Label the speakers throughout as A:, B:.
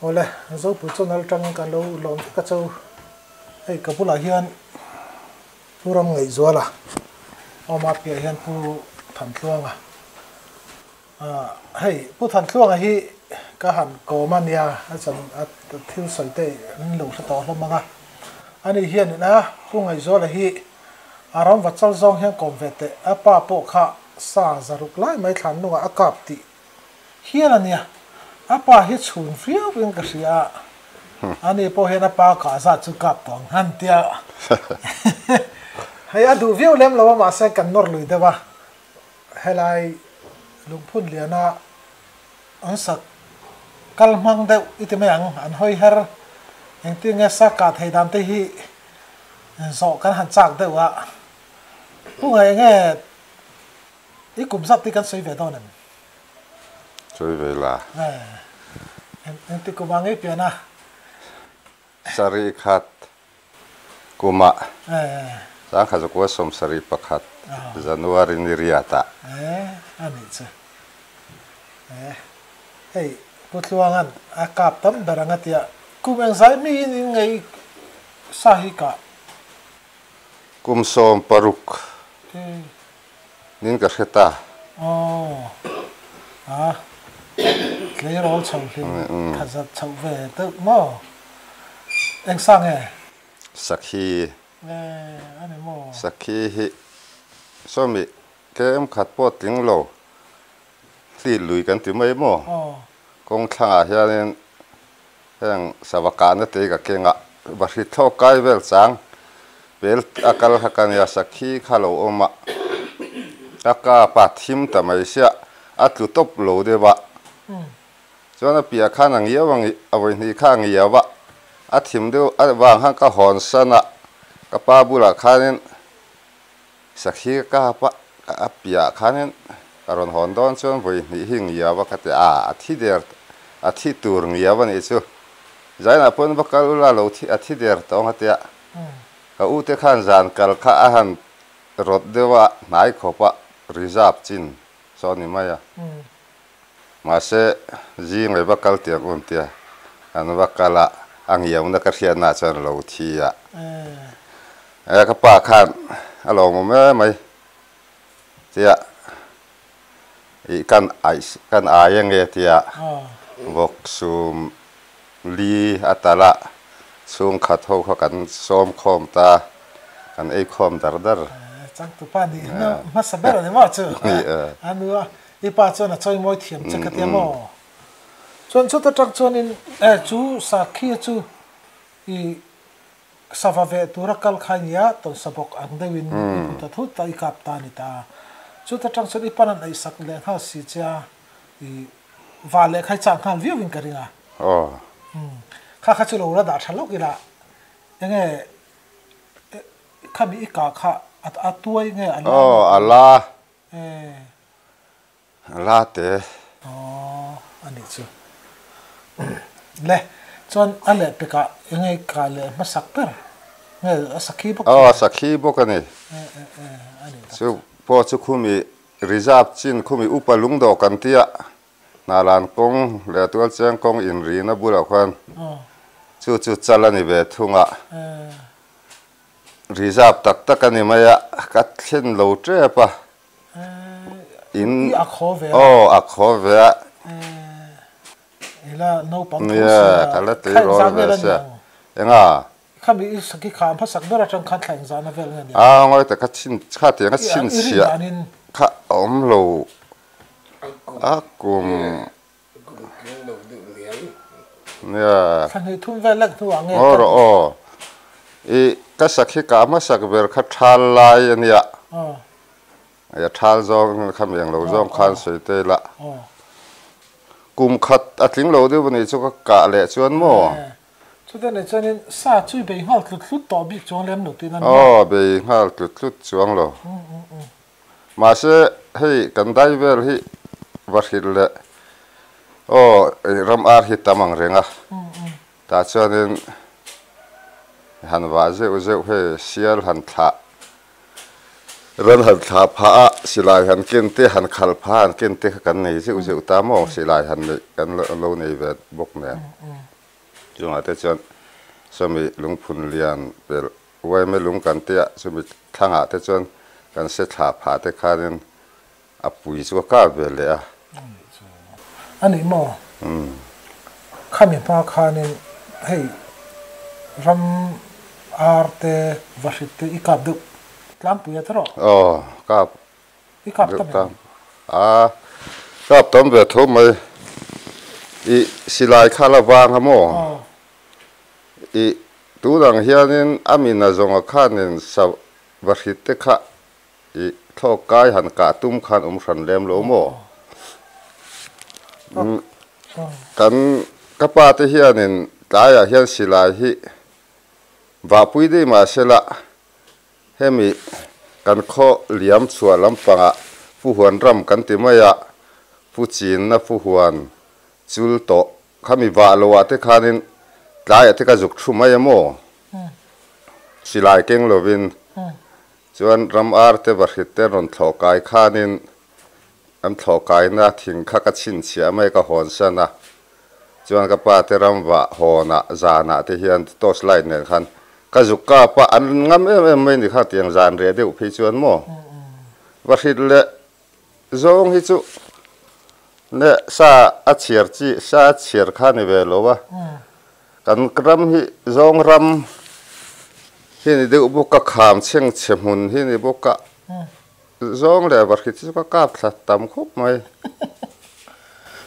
A: Awle, Zopui channel atangin kan lo lawm vek a cho. Hei ka bulah hian Pu Ramngaihzuala awm a, piah hian Pu Thantluanga. Ahh hei Pu Thantluanga hi ka han kawm a nia, a chan a thil sawi te an lo hre tawh hlawm ang a. Ani hianin a Pu Ngaihzuala hi a ram va chal zawng hian kawm ve teh, a pa pawh kha sa zaruk lai mai thlan nungah a kap tih hian a nia, a pa hi chhun viau in ka hria a, ani pawh hian a pa kah zat chu kap tawh ang han tia hei a duh viau lem lo a mahse kan nawr lui deuh a, helai lungphun liana an sak kal hmang deuh i ti mai ang, an hawi her engtin nge sa kah thei dan te hi zawh kan han chak deuh a, pu ngaih enge I kum zat te kan sawi ve dawn em?
B: Sawi ve la.
A: Engti kum ah ngei pian a?
B: Sarih khat kum ah Sangkhat zakua 71 January ni riat ah.
A: A nih chu. Hei Pu Tluanga'n a kap tam ber ang a tia. Kum engzai miin in ngei sa hi kah?
B: Kum 16 nin ka hre ta.
A: Aw a tleirawl chho hlim tha zat chhoh ve deuh maw? Eng sa nge?
B: Sakhi.
A: E a ni maw?
B: Sakhi hi sawmi tlem khat pawh tling lo hli lui kan ti mai maw? Kawng thlangah hianin Heng sava kahna te ka keng a, va hri thlawk kai vel chang pel a kal kha ka nia, sakhi kha lo awm a, a kap a thim ta mai sia, a tlu tawp lo deuh a, chuan a piah khan a ngiau a a vawihnih kha a ngiau a, a thim deuh a vang khan ka hawn san a, ka pa bulah khanin sakhi ka kap a, a piah khanin ka rawn hawn dawn chuan vawihnih hi ngiau a ka ti a, a thi der a thi tur ngiau a nih chu. Zainah pawn va kal ula lo thi a thi der tawng a tia. Ka u te khan zan kal kha a han rawt deuh a hnai khawp a reserve chin saw ni mai a. Mahse zing leh va kal tiang un tia an va kal a, a ngiauna ka hriatna chuan a lo thi a. E ka pa khan a lawmawm em mai tia ih kan aih kan ai ange tia vawk sum li a talh a, chhungkhat ho kha kan sawm khawm ta, kan ei khawm dar dar.
A: Changtupa nih hmasa ber a ni maw chu? A nu a, i pa chuan a chawi mawi thiam che ka tia maw? Chuan chuta tang chuanin chu sakhi chu i Sava veh tura kal kha i nia, tawlsa bawk ang deuhin i hmu ta thut a, i kap ta a ni ta. Chuta tang chuan i pan an eihsak leh nghal si che a, i va leh kha i chak nghal viauin ka ring a. Kha kha chu lo la dah tha lawk ila, enge khami i kah kha a tuai nge a la?
B: Aw, a la. A la te.
A: Aww a nih chu. Le chuan a leh pekah eng nge ka leh hmasak ber nge a sakhi bawk chu?
B: Aw a sakhi bawk a ni.
A: A nih tak
B: chu. Pawh chu khumi reserve chin khumi upa lungdawh kan tia Hnalan kawng leh Tualcheng kawng inrina bulah khuan chu chu chal a ni ve thung a. Reserve tak tak a ni mai a, ka thlen lo tep a.
A: In a khaw ve
B: a. Aw a khaw ve a.
A: Ila naupang tho sia.
B: Ka la tui rawl ve sia. Enga?
A: Khami i saki kha hmasak ber atang khan thla engzahna vel nge nia?
B: A ngawi tak kha chhin kha tiang a chhin chhiah kha a awm lo a kum nia.
A: Thla hnih thum vel lek hnuah nge
B: Aw rawh aw. I ka sakhi kah hmasak ber kha thal lai a nia. A thal zawng kha miang lo zawng khan sawi te ila. Kum khat a tling lo deuh a nih chu ka kah leh chuan maw?
A: Chutah nih chuanin sa chu i bei nghal tlut tlut tawh bik chuang lem lo tih na nia.
B: Aw bei nghal tlut tlut chuang lo. Mahse hei kan dai vel hi va hrilh leh aw ram ar hi tam ang reng a. Tah chuanin han vah zeuh zeuh hei sial han thlah. Ran han thlah phah a, silai han ken te, han khal phah han ken te kha kan nei zeuh zeuh ta maw, silai han neih kan lo nei ve bawk nen. Chungah te chuan sawmi lungphun lian pelh uaime lung kan tia chumi thlangah te chuan kan se thlah phah te khanin a pui chu ka kap ve leh a.
A: A nih maw? Khami hma khanin hei ram ar te vahrit te i kap deuh tlangpui a tawh?
B: Aw, kap
A: I kap tam em?
B: A, kap tam ve tho mai. I silai kha la vang a maw? I tunang hianin a mina zawnga khanin sa vahrit te kha I thlawk kai han kah tum khan awm hran lem lo maw? Kan ka pa te hianin tlaiah hian silai hi vahpui daih mah sela hemi kan khaw liam chhuah lampangah Fuhuan ram kan ti mai a, Fu chinna Fuhuan chul tawh khami vah loah te khanin tlaiah te ka zuk thu mai a maw? Silai keng lovin Chuan ram ar te vahrit te rawn thlawh kai khanin an thlawh kaina thing kha ka chhinchhiah mai ka hawn san a. Chuan ka pa te ram vah hawnah zanah te hian torch light nen khan ka zuk kap a, an ngam em em mai ni kha tiang zan reh deuh phei chuan maw vahrit leh zawng hi chu leh sa a chhiar chi sa a chhiar kha ni ve lo a. Kan ram hi zawng ram hi ni deuh bawk a, kham chheng chhe hmun hi ni bawk a, zawng leh varhri chu ka kap thla tam khawp mai.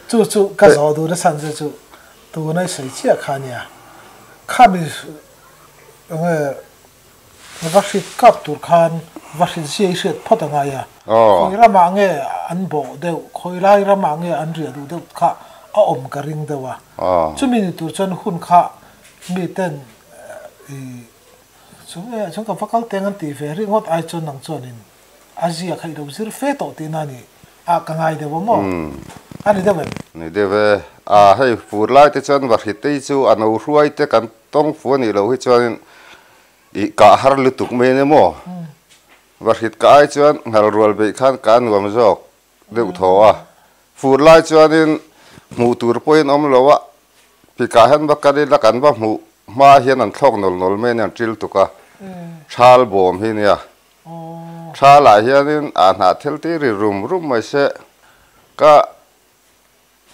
A: Chu chu ka zawh duh na chhan che chu tuna i sawi chiah kha ania, khami enge Vahrit kap tur khan vahrit zia i hriat phawt a ngai a, khawi ramah nge an bawh deuh, khawi lai ramah nge an riah duh deuh kha a awm ka ring deuh a. Chumi ni tur chuan hun kha miten i chu nge chuan ka va kal teng an tih ve ringawt ai chuan nang chuanin a zia kha i lo zir fe tawh tihna a ni a, ka ngai deuh a maw? A ni deuh em?
B: Ni deuh e. A hei fur lai te chuan vahrit te hi chu a no hruai te kan tawng fu a nih loh hi chuanin I kah har lutuk mai ania maw? Vahrit ka ai chuan nghal rual beih khan ka nuam zawk deuh thaw a. Fur lai chuanin hmuh tur pawhin awm lo a, pikah hian va kal ila kan va hmuh hma hian an thlawk nawl nawl mai ania an ṭil tuk a. Ṭhal bawm hi nia. Ṭhalah hianin a hnah thil ti ri rum rum mai se. Ka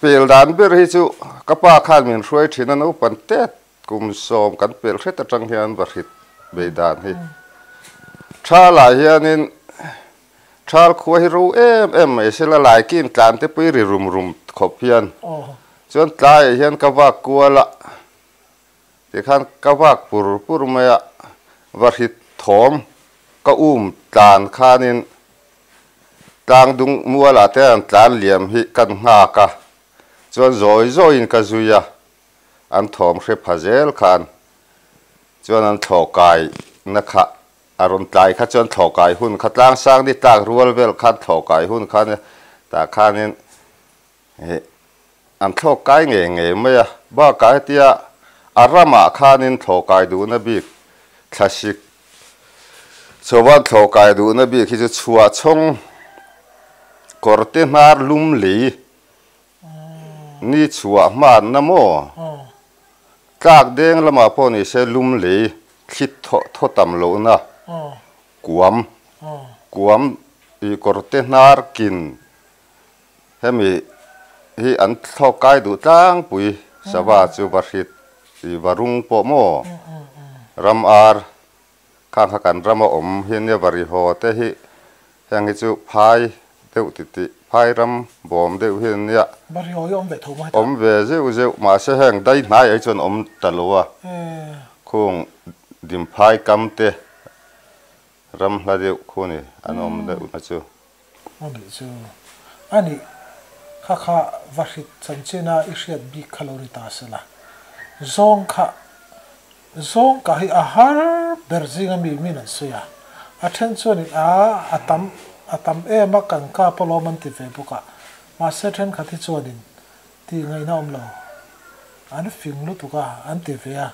B: pel dan ber hi chu ka pa khan min hruai ṭhin a naupang tet Kum sawm kan pelh hret atang hian vahrit bei dan hi Thal ah hianin Thal khua hi ro em em mai sela laikin tlan te pui ri rum rum khawp hian chuan tlaiah hian ka vak kual a tikhan ka vak pur pur mai a vahrit thawm ka um tlan khanin tlang dung mualah te an tlan liam hi kan nghak a chuan zawi zawiin ka zui a. An thawm hre pha zel khan chuan an thlawhkai na kha a rawn tlai kha chuan thlawhkai hun kha tlang sang ni tlak rual vel khan thlawhkai hun khan tah khanin ih an thlawhkai ngei ngei mai a. Bakah hetia a ramah khanin thlawhkai duhna bik thlasik chhovan thlawhkai duhna bik hi chu chhuah chhawng kawr te hnar lum lei Ni chhuah hmanna maw? Tlak deng lamah pawh ni se lum lei thli thaw tam lohna kuam kuam i kawrte hnar kin hemi hi an thlawk kai duh tlangpui sava chu vahrit i varung pawh maw ram ar khang kha kan rama awm hi nia varihaw te hi Heng hi chu phai deuh ti tih, phai ram bawm deuh hi an nia.
A: Barihaw hi awm ve tho mai ta.
B: Awm ve zeuh zeuh, mahse heng dai hnai ai chuan awm ta lo a. Khung dim phai kam te ram hla deuh khu ni an awm deuh na chu.
A: A nih chu. A nih, kha kha va hrit chanchina i hriat bik kha lo ni ta sela. Zawng kha Zawng ka hi a har ber zinga mi min an sawi a, a then chuanin a a tam a tam em a kan kap alawm an ti ve bawk a, mahse thenkhat hi chuanin tih ngaihna awm lo, an fing lutuk a an ti ve a,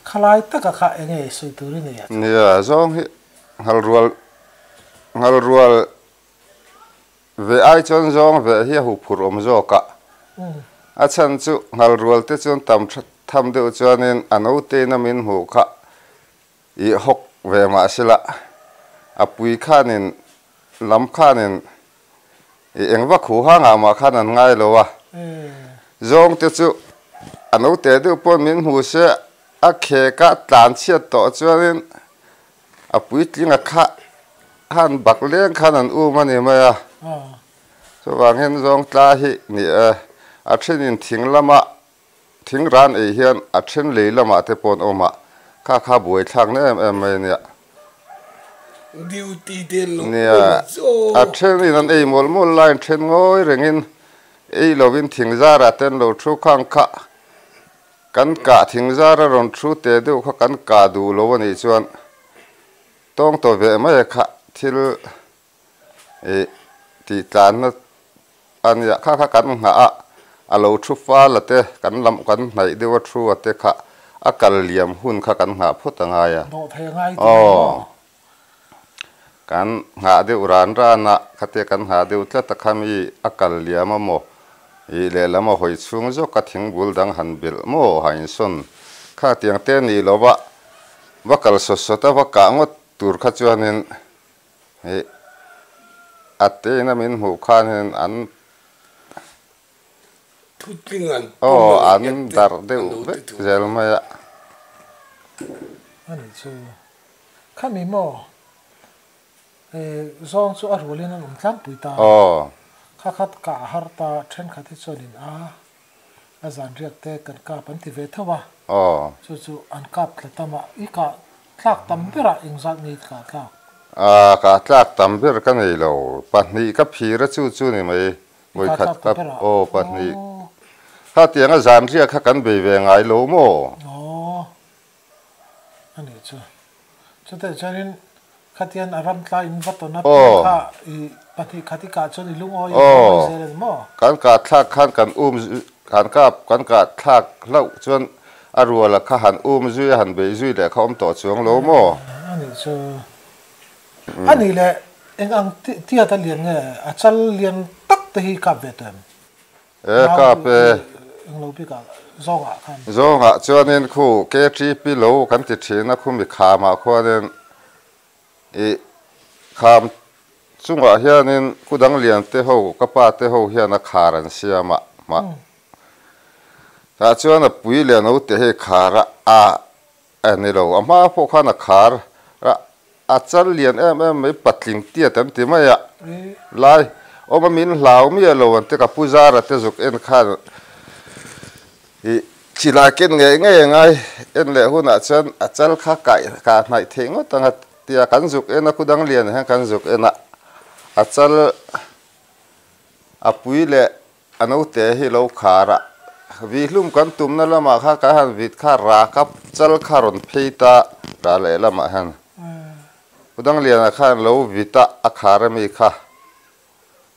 A: khalai taka kha enge sawi tur i nei a?
B: Nia, zawng hi nghal rual. Ngalrual ve ai chuan zawng ve hi a huphurh awm zawk a. A chhan chu ngalrual te chuan tam tham deuh chuanin a naute ina min hmuh kha i hawk ve mah sela a pui khanin lam khanin i eng vak huh hangah mah khan an ngai lo a. Zawng te chu a naute deuh pawhin min hmu se a khek a tlan chhiat tawh chuanin A puitling a kha han bak leng khan an um a ni mai a, chuvang hian zawng tla hi ni e, a thenin thing lama thing ran ei hian a then lei lamah te pawh an awm a, kha kha buai thlak na em em mai a nia.
C: Duty te lo
B: Nia,
C: awm chu
B: a thenin an ei mawlh mawlh laiin then ngawi rengin ei lovin thing zarah te an lo thu khang kha. Kan kah thing zar a rawn thu teh deuh kha kan kah duh lo a nih chuan tawng tawh ve mai kha thil ih tih tlanna a nia kha kha kan nghah a, a lo thu fal a te kan lam kan hnaih deuh a thu a te kha a kal liam hun kha kan nghah phawt a ngai a.
A: Dawh thei a ngai tih mai maw?
B: Kan nghah deuh ran ran a, khatia kan nghah deuh tlat a kha mi a kal liam a maw? Ih lehlam a hawi chhung zawk a thingbul dang han belh maw ha insawn kha tiang te nih lo va, va kal sawt sawt a va kah ngawt tur kha chuanin ih a tein a min hmuh khanin an
C: Thutling an
B: pum aw an darh deuh vek zel mai a.
A: A nih chu. Khami maw zawng chu a rualin an awm tlangpui ta. Kha khat kah a har ta thenkhat hi chuanin a a zan riak te kan kap an ti ve tho a. Chu chu an kap tla tam a, i kah tlak tam berah engzat nge i kah tlak?
B: A kah tlak tam ber ka nei lo, pahnih ka phir a chu chu ni mai. Vawikhat ka aw pahnih kha tianga zan riak kha kan bei ve ngai lo maw?
A: Aw a nih chu. Chutah chuanin khatian a ram tla in va tawn a piang kha i pahnih khat i kah chuan i lungawi in lungawi zel a ni maw?
B: Kan kah thlak khan kan um kan kap kan kah thlak hlauh chuan a ruala kha han um zui a han beih zui leh kha awm tawh chuang lo maw?
A: A nih chu. A nih leh eng ang tiat a lian nge a chal lian tak te hi kap ve tawh em?
B: E kap e.
A: Eng lo bikah zawngah khan.
B: Zawngah chuanin khu KTP lo kan ti thin a khumi khamah khuanin ih kham chungah hianin kudang lian te ho ka pa te ho hian a khar an siam a mah tah chuan a pui leh naute hei khar a a A ni lo, a hma pawh khan a khar a, a chal lian em em mai patling tiat an ti mai a, lai awm a min hlau miah lo an ti ka pu Zara te zuk en khan ih chilai ken ngei ngei a ngai en leh hunah chuan a chal kha kaih kah hnaih theih ngawt ang a tia kan zuk en a kudang lian hian kan zuk en a, a chal a pui leh A naute hi lo khar a, vihlum kan tumna lamah kha kan han vit kha rak a, chal kha rawn phei ta rah leh lamah hian Pu Dangliana khan lo vit a, a khar ami kha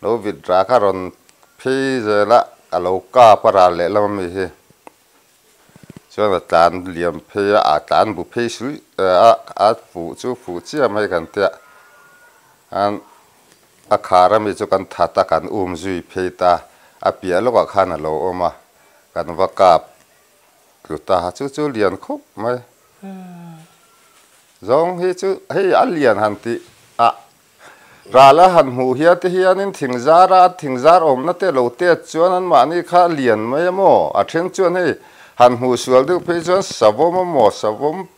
B: lo vit rak a rawn phei zel a, a lo kap a ral leh lam ami hi chuan a tlan liam phei a, a tlan bu phei suih a, a fuh chu fuh chiah mai kan tia an. A khar ami chu kan that a, kan um zui phei ta. A piah lawkah khan a lo awm a, kan va kap tlu ta. Chu chu lian khawp mai. Zawng hi chu hei a lian han tih a, ral a han hmuh hian te hianin thing zar a, thing zar awmna te lo tet chuan anmahni kha a lian mai a maw? A then chuan hei han hmuh sual deuh phei chuan savawm a maw? Savawm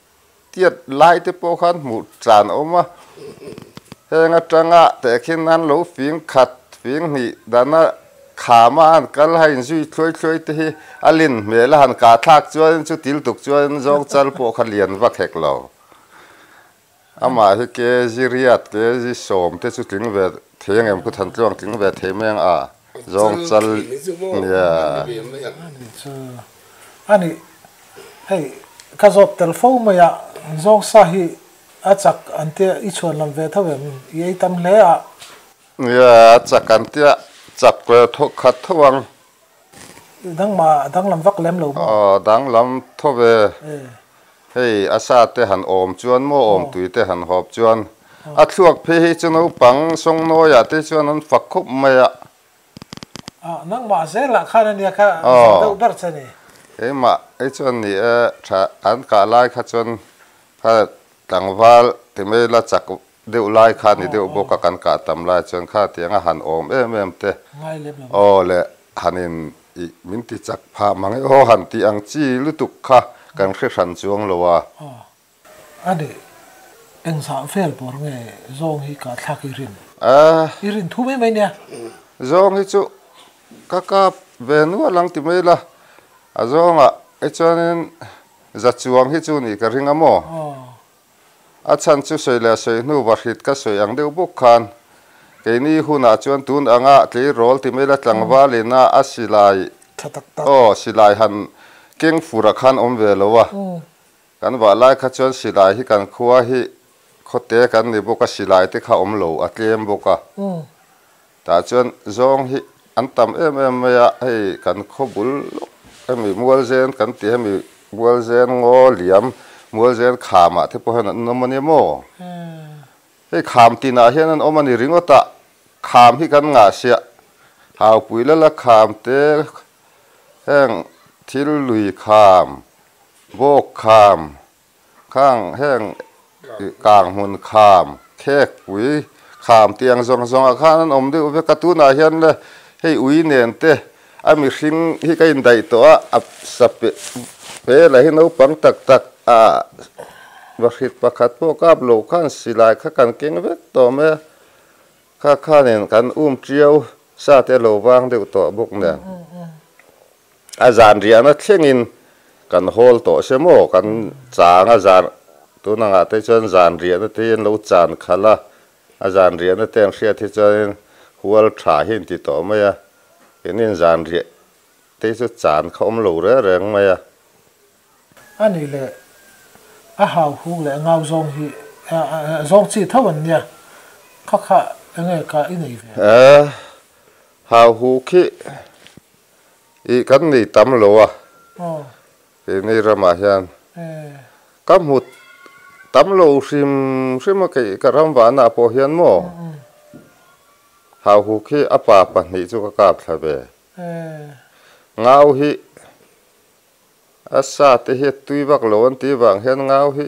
B: Tiat lai te pawh khan hmuh tlan a awm a, heng atanga tehkhin an lo fing khat, fing hnih dana khama an kal a inzui thluai thluai te hi a lin hmel a han kah thlak chuan chu til tuk chuan zawng chal pawh kha lian vak hek lo. Amah hi kg riat, kg 10 te chu tling ve thei ang em khu Thantluang tling ve thei mai ang a, zawng chal nia.
A: A nih, hei ka zawt tel fo mai a, zawng sa hi a chak an tia i chhuan lam ve tho em? I ei tam hle a.
B: Nia, a chak an tia chak ve tho khat tho ang.
A: Dangmah danglam vak lem lo maw?
B: Aw, danglam tho ve. Hei a sa te han awm chuan maw awm tui te han hawp chuan A thluak phei hi chu naupang sawngnawiah te chuan an fak khawp mai a.
A: A, nangmah zelah khan a nia kha zawh deuh ber che ni.
B: Keimah hi chuan ni e, tha an kah lai kha chuan kha tlangval ti mai la chak deuh lai kha ni deuh bawk a, kan kah tam lai chuan kha tiang a han awm em em te. Aw le han in ih min ti chak phah mang e aw han tih ang chi lutuk kha kan hre hran chuang lo a.
A: A nih, engzah vel bawr nge zawng hi ka thlak i rin?
B: A.
A: I rin thu mai mai nia.
B: Zawng hi chu ka kap ve nual ang ti mai la, a zawngah hi chuanin za chuang hi chu nih ka ring a maw? A chhan chu sawi leh sawi hnu vahrit ka sawi ang deuh bawk khan keini hunah chuan tun anga tleirawl ti mai la tlangvalin a a silai aw silai han keng fur a khan awm ve lo a. Kan vah lai kha chuan silai hi kan khua hi khawte kan ni bawk a, silai te kha awm lo a tlem bawk a. Tah chuan zawng hi an tam em em mai a, hei kan khaw bul lawk hemi Mualzen kan tih hemi Mualzen ngaw liam Mualzen khamah te pawh hian an awm a nia maw? Hei kham tinah hian an awm a ni ringawt a, kham hi kan ngah siah Haupui lala kham te heng thil lui kham Bawk kham, khang heng kang hmun kham, khek pui kham tih ang zawng zawngah khan an awm deuh vek a, tunah hian le hei ui nen te a mihring hi ka indaih tawh a, a sa pe pe lah hi naupang tak tak a vahrit pakhat pawh kap lo khan silai kha kan keng vek tawh mai a, kha khanin kan um tiau sa te a lo vang deuh tawh bawk nen. A zan riahna thlengin kan hawl tawh se maw? Kan chang a zan, tun angah te chuan zan riahna te hi an lo chan khalh a, a zan riahna te an hriat hi chuanin hual tha hi an ti tawh mai a, keinin zan riah te hi chu chan kha awm lo reng reng mai a.
A: A nih leh a hau huk leh a ngau zawng hi zawng chi tho an nia, kha kha enge ka i nei ve?
B: A hau huk hi Ih kan nei tam lo a, keini ramah hian ka hmu tam lo hrim hrim a kei ka ram vanah pawh hian maw Hauhuk hi a pa pahnih chu ka kap thla ve. Ngau hi a sa te hi a tui vak lo an tih vang hian ngau hi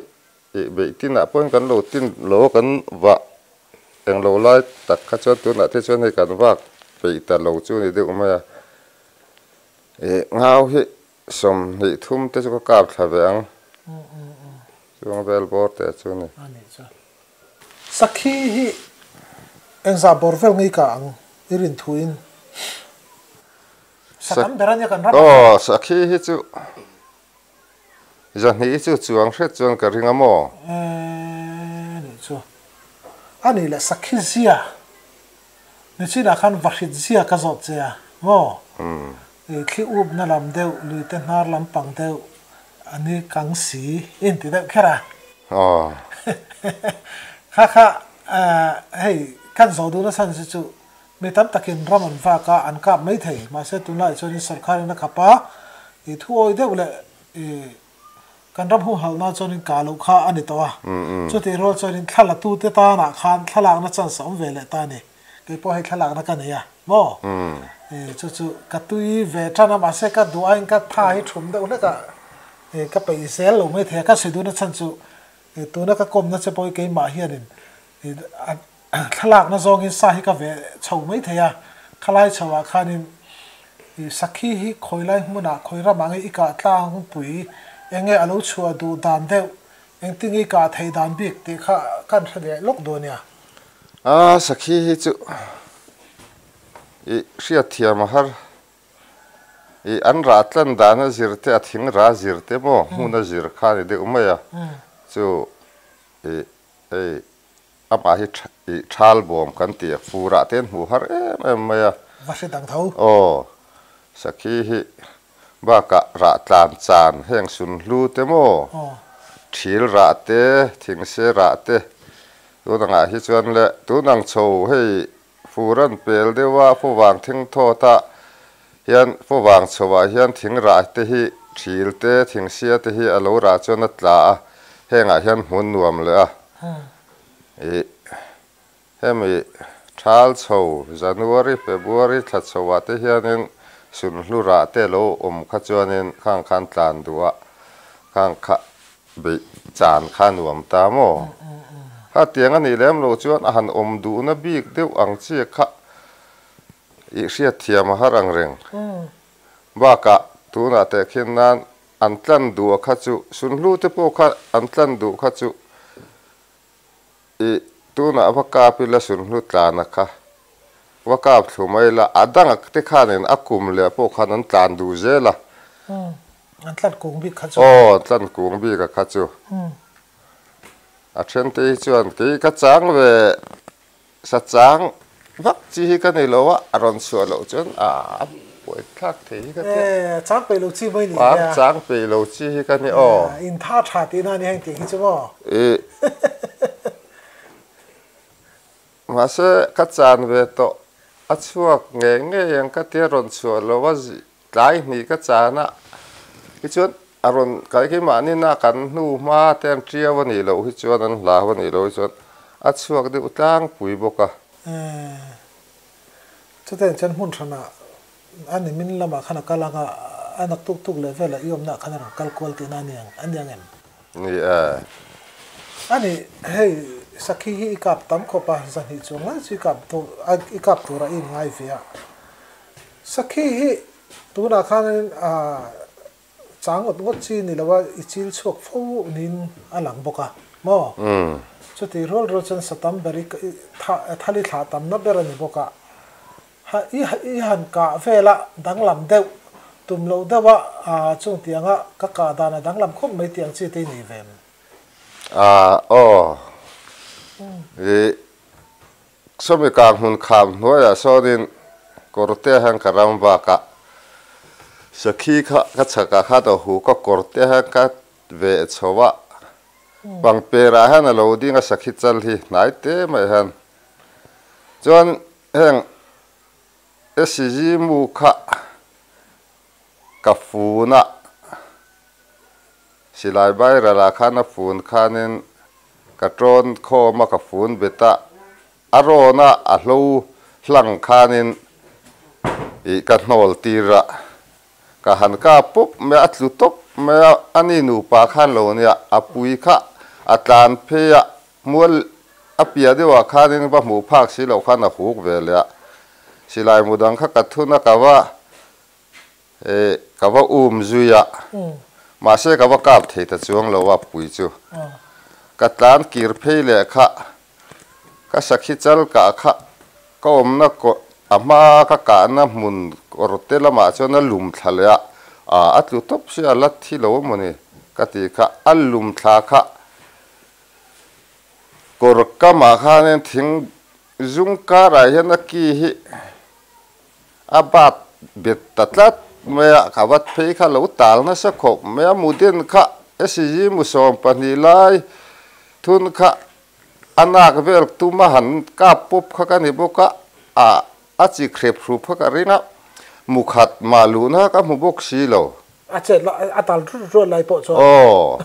B: ih beih tinah pawhin kan lo tin lo a kan vah Englo lai tak kha chuan tunah te chuan hei kan vak peih ta lo chu ni deuh mai a, ih ngau hi 23 te chu ka kap thla ve ang chuang vel bawr teh chu ni.
A: Sakhi hi engzah bawr vel ngei ka ang i rin thu in Sakam ber a nia kan ram ah hian.
B: Aw sakhi hi chu 2 chu chuang hret chuan ka ring a maw?
A: Eee nih chu. A nih leh sakhi zia nichinah khan vahrit zia ka zawt che a maw? Ih thli upna lam deuh, luite hnar lam pang deuh a ni kang si i inti deuh kher a.
B: Aw.
A: Kha kha hei kan zawh duhna chhan chu chu Mi tam takin ram an vak a, an kap mai thei. Mahse tunlaiah chuanin sorkarin a khap a, i thuawi deuh leh i kan ram humhalhna chuanin kah loh kha a ni tawh a. Chutih rual chuanin thla latute tanah khan thlalakna chance a awm ve leh ta a ni. Kei pawh hei thlalakna ka nei a, maw? I chu chu ka tui ve tan a, mahse ka duh aiin ka tha hi thum deuh hlek a, i ka peih zel lo mai thei a. Ka sawi duhna chhan chu i tuna ka kawmna che pawh hi keimah hianin i Thlalakna zawngin sa hi ka veh chho mai thei a, khalai chho ah khanin i sakhi hi khawi lai hmunah khawi ramah nge i kah tlangpui, enge a lo chhuah duh dan deuh, engtinge i kah theih dan bik tih kha kan hre leh lawk duh a nia.
B: A sakhi hi chu i hriatthiam a har, i an rah tlan dan a zir te, a thing rah zir te maw hmun a zir kha a ni deuh mai a, chu i hei Amah hi ih thal bawm kan ti a, furah te an hmuh har em em mai a.
A: Va hre dang tho.
B: Aw, sakhi hi bakah rah tlan chan heng sunhlu te maw, thil rah te, thingse rah te tun angah hi chuan le tun ang chho hei fur an pel deuh a, favang thing thawt ah hian favang chho ah hian thing rah te hi thil te, thingsia te hi a lo rah chuan a tla a, hengah hian hmun nuam leh a. Ih. Hemi thal chho January, February thla chho ah te hianin sunhlu rah te lo awm kha chuanin khang khan tlan duh a, khang kha beih chan kha nuam ta maw? Khatiang a nih lem loh chuan a han awm duhna bik deuh ang chi kha i hriatthiam a har ang reng. Bakah tunah tehkhin nan an tlan duh a kha chu sunhlu te pawh kha an tlan duh kha chu I tunah va kap ila sunhlu tlan a kha va kap thlu mai la, a dang te khanin a kum leh pawh khan an tlan duh zel a.
A: Umm, an tlan kung bik kha chu.
B: Aw, an tlan kung bik a kha chu. A then te hi chuan kei ka chang ve sa chang vak chi hi ka ni lo a, a rawn chhuah loh chuan a buai thlak thei hi ka tia.
A: E, chang peih lo chi mai ni nia.
B: Chang peih lo chi hi ka ni aw.
A: In tha tha tihna a ni heng tih hi chu maw.
B: I mahse ka chan ve tawh a chhuak ngei ngei ang ka tia rawn chhuah lo a tlai hnih ka chan a tichuan a rawn kai khi mahni na kan hnu hma te an tiau a nih loh hi chuan an hlau a nih loh hi chuan a chhuak deuh tlangpui bawk a.
A: Chutiang chuan hmun hranah a ni min lamah khan a kal ang a, a nak tuk tuk leh velah i awmnaah khan a rawn kal kual tihna a ni ang em?
B: Ni e.
A: A ni, hei sakhi hi i kap tam khawp a, zahnih chuang lai chu i kap i kap tura i inngai ve a. Sakhi hi tunah khanin chang ngawt ngawt chi ni lo a, i chil chhuak fo niin a lang bawk a, maw? Chuti rual rual chuan sa tam ber i thali thlah tamna ber a ni bawk a. Ha i i han kah vel a, danglam deuh, tum loh deuh a, chung tianga ka kah dan a danglam khawp mai tih ang chi te i nei ve em?
B: A, aw. I sawmi kang hmun kham hnuaiah sawnin kawrte hian ka ram bak a, sakhi kha ka chhakah khan a hu ka kawrte hian ka veh chho a, pangperah hian a lo ding a sakhi chal hi hnai te mai hian chuan Heng SCG mu kha ka fun a, silai viral ah khan a fun khanin ka tawn khawm a, ka fun bet a, a rawn a, a hlo hlang khanin ih ka hnawl tir a, ka han kap pup mai a, a tlu tawp mai a, ani nupa khan lo nia, a pui kha a tlan phei a, Mual a piah deuhah khanin va hmuh phak si loh khan a huk ve leh a, silai mu dang kha ka thun a ka va eh ka va um zui a, mahse ka va kap thei ta chuang lo a pui chu. Ka tlan kir phei leh kha ka sakhi chal kah kha ka awmna a hma ka kahna hmun kawr te lamah chuan a lum thla leh a, a tlu tawp sia a la thi lo amawni ka tih kha a lum thla kha Kawr kamah khanin thing zum karah hian a ki hi a bat bet ta tlat mai a, ka vat phei kha lo tal nasa khawp mai a, mudin kha SCG mu 12 lai thun kha a nak vel tum a han kap pawp kha ka ni bawk a, ah a chi hrep hrup kha ka ring a, mu khat mah luhna ka hmu bawk si lo.
A: A chet a tal rut ruat lai pawh chuan.
B: Aw.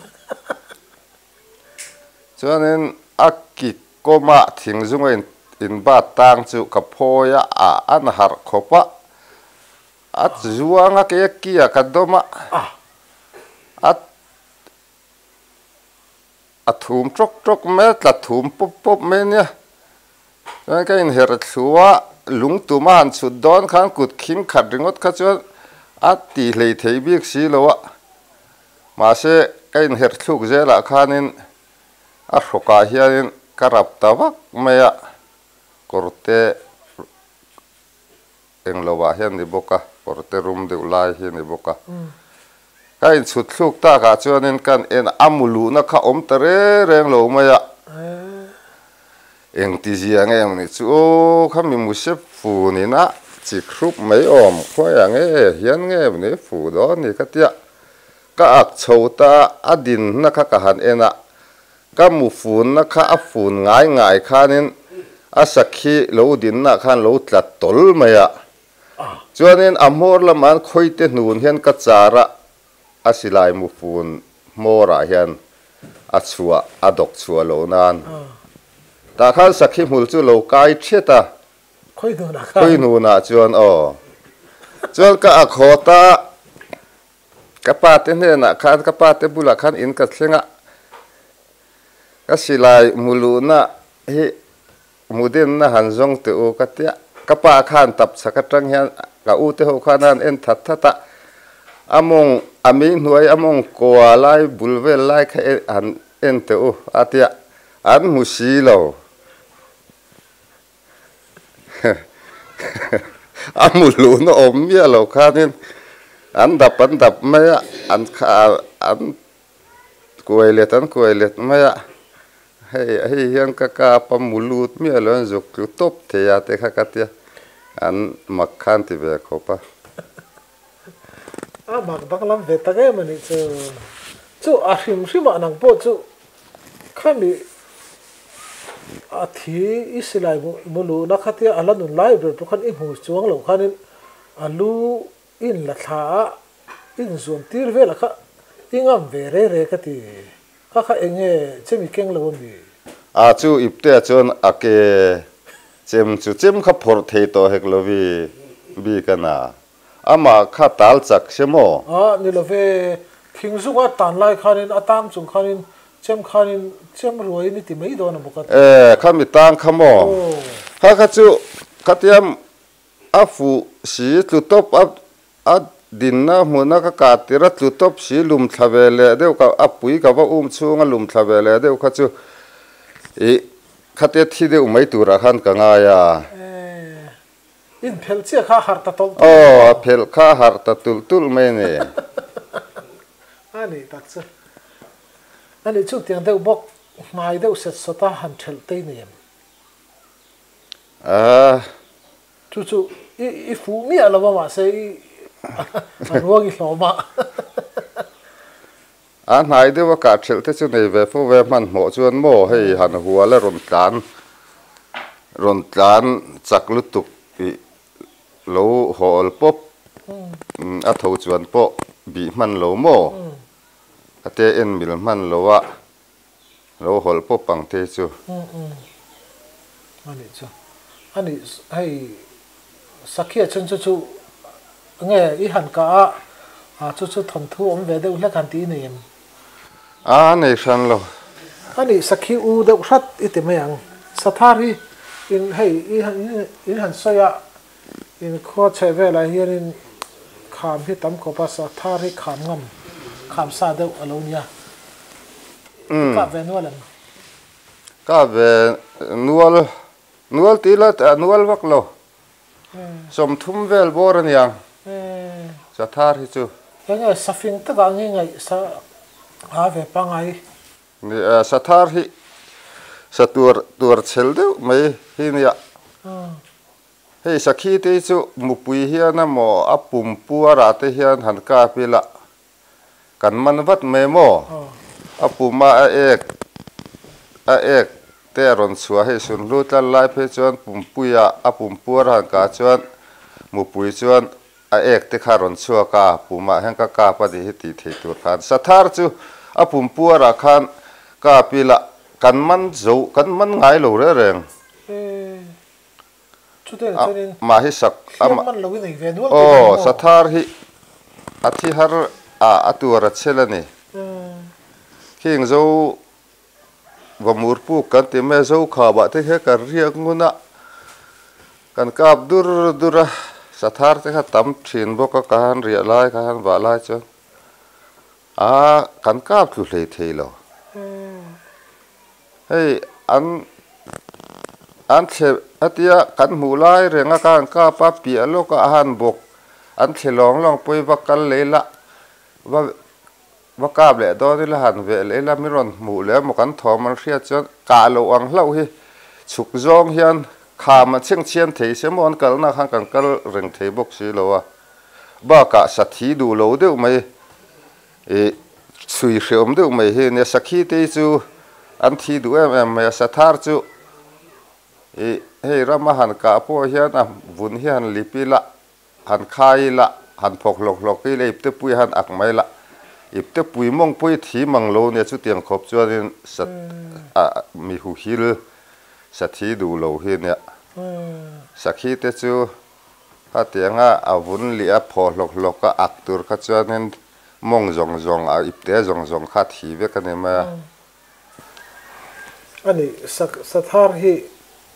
B: Chuanin a ki kawmah thing zunga inbat tang chu ka phawi a, a an harh khawp a, a zuang a kei a ki ah ka dawm a, a a thum tawk tawk mai a, tla thum pawp pawp mai a nia. Chuan ka inherh thlu a, lung tum a han chhut dawn khan kut khing khat ringawt kha chuan a ti hlei thei bik si lo a. Mahse, ka inherh thluk zelah khanin a hrawkah hianin ka rap ta vak mai a, kawrte eng lovah hian ni bawk a, kawrte rum deuh lai hi ni bawk a. Ka inchhut thluk takah chuanin kan en a mu luhna kha awm ta reng reng lo mai a. Engtizia nge ang nih chu aw, kha mi musep fu nina chik hrup mai awm khuaiah nge hian nge ni fu dawn ni ka tia. Ka ak chho ta a dinna kha ka han en a, ka mu funna kha a fun ngai ngai khanin a sakhi lo dinna khan lo tla tawl mai a. Chuanin a hmawr lamah an khawite hnun hian ka char a, a silai mu fun hmawrah hian a chhuah a dawk chhuah loh nan. Tah khan sakhi hmul chu lo kai thiat a.
A: Khawi hnunah khan.
B: Khawi hnunah chuan aw. Chuan ka a khawt a, ka pa te hnenah khan, ka pa te bulah khan in ka thleng a, ka silai muluhna hi Mudinna han zawng teh u ka tia. Ka pa khan tap chhak atang hian ka u te ho khan a han en that that a, a mawng a mei hnuai a mawng kua lai bul vel lai kha han en teh u a tia, an hmu si lo. A hmu luhna awm miah lo khanin an dap an dap mai a, an kha an Kuai let an kuai let mai a, hei hei hian ka kap a mu lut miah lo an zuk tlu tawp thei a te kha ka tia, an mak khan ti ve khawp a.
A: A mak danglam ve tak em a nih chu. Chu a hrim hrim ah nang pawh chu khami a thi i silai mu luhna kha tia a la nun lai ber pawh khan i hmu chuang lo khanin a lu In la thla a, in zuam tir vel a kha i ngam ve re re ka ti. Kha kha eng nge chem i keng lo a mi?
B: A chu ipte chuan a ke chem chu chem kha phawrh thei tawh hek lo vi bik a na. Amah kha tal chak se maw?
A: A ni lo ve, thing zunga tan lai khanin a tang chung khanin chem khanin chem ruaiin i ti mai dawn a maw ka ti.
B: E, khami tang kha maw? Kha kha chu khatiam A fuh si tlu tawp a, a dinna hmuna ka kah tir a tlu tawp si lum thla ve leh deuh ka, a pui ka va um chhunga lum thla ve leh deuh kha chu ih khatia thi deuh mai turah khan ka ngai a.
A: Eh, in phelh chiah kha a harh ta tawlh
B: tawlh mai. Aw, a phelh kha a harh ta tulh tulh mai a ni.
A: A nih tak chu. A nih chu tiang deuh bawk hnai deuh set sawt a han thelh tei nei em?
B: A.
A: Chu chu i i fuh miah lo a mahse i a ruang i hlawm a.
B: A hnai deuh a kah thelh te chu nei ve fo ve hmanhmawh chuan maw hei han hual a rawn tlan rawn tlan chak lutuk tih lo hawl pawp a tho chuan pawh bih hman lo maw a te en mil hman lo a. Lo hawlh pawp ang te chu.
A: Umm a nih chu. A nih hei Sakhia chuan chu chu nge i han kah a chu chu thawnthu awm ve deuh hlek han tih i nei em?
B: A nei hran lo.
A: A nih Sakhi u deuh hrat i ti mai ang. Sathar hi in hei i in han sawi a in khua chheh velah hianin kham hi tam khawp a, sathar hi kham ngam, kham sa deuh a lo nia. I kah ve nual em?
B: Kah ve nual, nual tih la nual vak lo. 30 vel bawr a niang sathar hi chu.
A: Enge safing takah nge ngaih sa a ve pangai?
B: Sathar hi sa tuar tuar chhel deuh mai hi nia. Hei sakhi te hi chu mupui hian emaw a pum puarah te hian han kap ila kan man vat mai maw? A puma a ek a ek te a rawn chhuah hei sunhlu tlal lai phei chuan pumpuia a pum puar han kah chuan mupui chuan A ek te kha rawn chhuak a, pumah hian ka kap a nih hi tih theih tur khan Sathar chu a pum puarah khan kap ila kan man zo kan man ngai lo reng reng. Mah hi sak aw Sathar hi a thi har a a tuar a chhel a ni. Khing zo Vamur puk kan ti mai a, zo khabah te kha kan riak ngun a, kan kap dur dur a, sathar te kha tam thin bawk a, ka han riah lai ka han vah lai chuan aa kan kap tlu hlei thei lo. Hei an an thle atia kan hmuh lai reng a ka han kap a, piah lawk a a han bawk an thle lawng lawng pawh i va kal lei la va Va kap leh dawn ila han veh leh ila mi rawn hmuh leh emaw kan thawm an hriat chuan kah loh ang hlauh hi chhuk zawng hian kham a chheng chhian thei se maw an kalna khan kan kal reng thei bawk si lo a. Bakah sathi duh lo deuh mai ih chhui hreawm deuh mai hi nia sakhi te hi chu an thi duh em em mai a sathar chu ih hei rama han kah pawh hian a vun hi han lip ila Han khai ila, han phawk hlawk hlawk ila, ipte pui han ak mai la, ipte pui mawng pawh i thi mang lo nia chutiang khawp chuanin sat ah mi hu hil Sathi duh lo hi nia. Sakhi te chu khatianga a vun lih a phaw hlawk hlawk a ak tur kha chuanin mawng zawng zawng a ipte zawng zawng kha a thi vek a ni mai a.
A: A ni, Sathar hi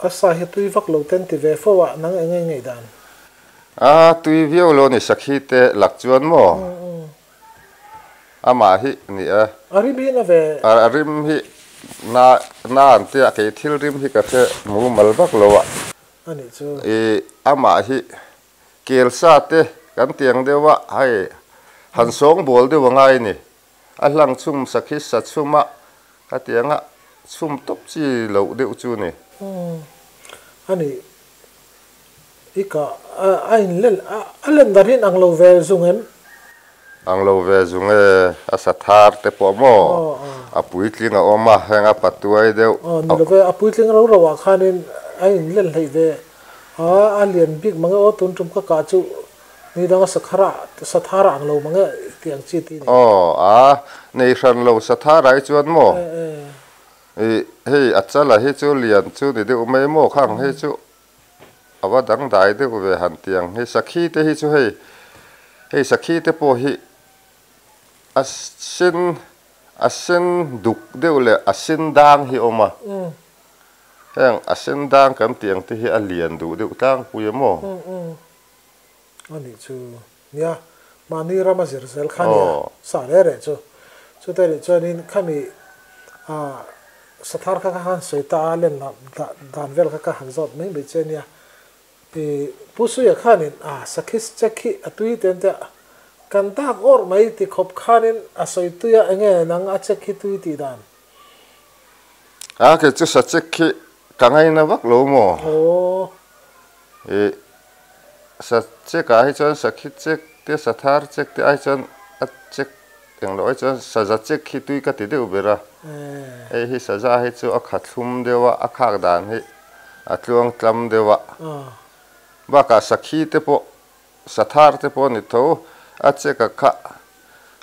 A: a sa hi tui vak lo ten ti ve fo a, nang eng nge ngaihdan?
B: A tui viau lo ni Sakhi te lak chuan maw? Amah hi ni e.
A: A rim hi na ve.
B: A rim hi na na an tia kei thil rim hi ka hre mumal vak lo a.
A: A nih chu.
B: I amah hi kel sa te kan tiang deuh a hei han sawng bawl deuh a ngai ni. A hlang chhum sak hi sa chhum a ka tiang a chhum tawp chi loh deuh chu ni.
A: A nih I ka a in len a len dar hi ang lo ve zung em?
B: Ang lo ve zung e, a sa thar te pawh maw a puitling a awm a, heng a patuai deuh.
A: Aw ni lo ve, a puitling ro ro ah khanin a in len hleih ve a, a lian bik mange aw tun tum ka kah chu ni dang a sa thar ah sa thar ah ang lo mange tih ang chi ti ni.
B: Aw a nei hran lo sa thar ah hi chuan maw i hei a chala hi chu lian chu ni deuh mai maw khang hei chu A va dangdai deuh ve han ti ang. Hei sakhi te hi chu hei, hei sakhi te pawh hi a sen, a sen duk deuh leh a sen dang hi a awm a. Heng a sen dang kan tih ang te hi a lian duh deuh tlangpui a maw?
A: A nih chu nia, mahni rama zir zel kha nia, sa reh reh chu. Chutah leh chuanin khami ah Sathar kha ka han sawi ta a, len lah dan vel kha ka han zawt mai mai che nia. I Pu Suia khanin a Sakhis check hi a tui te an tia, kan dak awrh mai ti khawp khanin a sawi tui a, enge nang a check hi tui tih dan?
B: A kei chu sa check hi ka ngaina vak lo maw?
A: Aw.
B: I sa check ah hi chuan Sakhi check te Sathar check te ai chuan a check Englo ai chuan saza chek hi tui ka ti deuh ber a, hei hi saza hi chu a kha thlum deuh a, a khak dan hi a tluang tlam deuh a, bakah sakhi te pawh sathar te pawh a ni tho, a chek a kha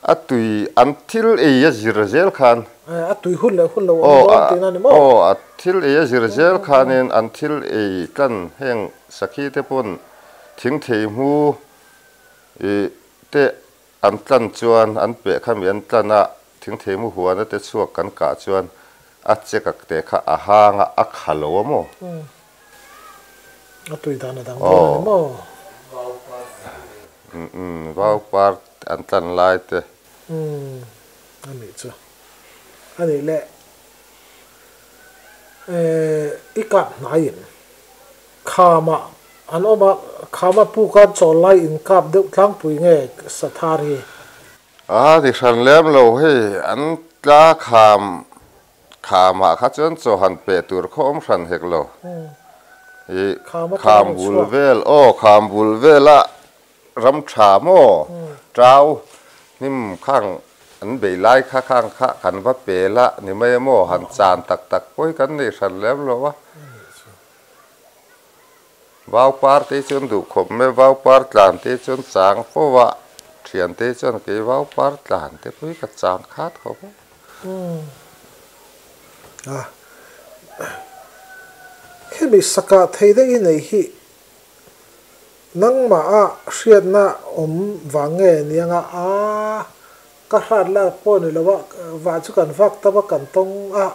B: a tui an thil ei a zir zel khan.
A: A tui hun leh hun lo awm dawn tihna a ni maw?
B: Aw, a thil ei a zir zel khanin an thil ei tlan heng sakhi te pawn thingthei hmu ih te An tlan chuan an peh kha mi an tlan a, thingthei mu huana te chhuak kan kah chuan a chek ak te kha a hang a, a kha lo a maw?
A: A tui dan a dang dawn a ni maw?
B: Umm, vau par an tlan lai te.
A: Umm, a nih chu. A nih le, i kap hnaiin Khama an awm a, khama puk a chawl lai in kap deuh tlangpui nge Sathar hi?
B: A ti hran lem lo hei, an tla kham khamah kha chuan chaw han peh tur khaw awm hran hek lo. I kham bul vel, aw kham bul vela ram tha maw tau hnim khang an bei lai kha khang kha kan va pel a ni mai maw han chan tak tak pawh hi kan nei hran lem lo a. Vau par te chuan duh khawp mai, vau par tlan te chuan chang fo a, thian te chuan kei vau par tlan te pawh hi ka chang khat khawp a.
A: A, hemi sakah thei daih i nei hi nangmah a hriatna awm vang nge niang a, a ka hrat lak pawh ni lo a, vah chu kan vak ta va kan tawng a.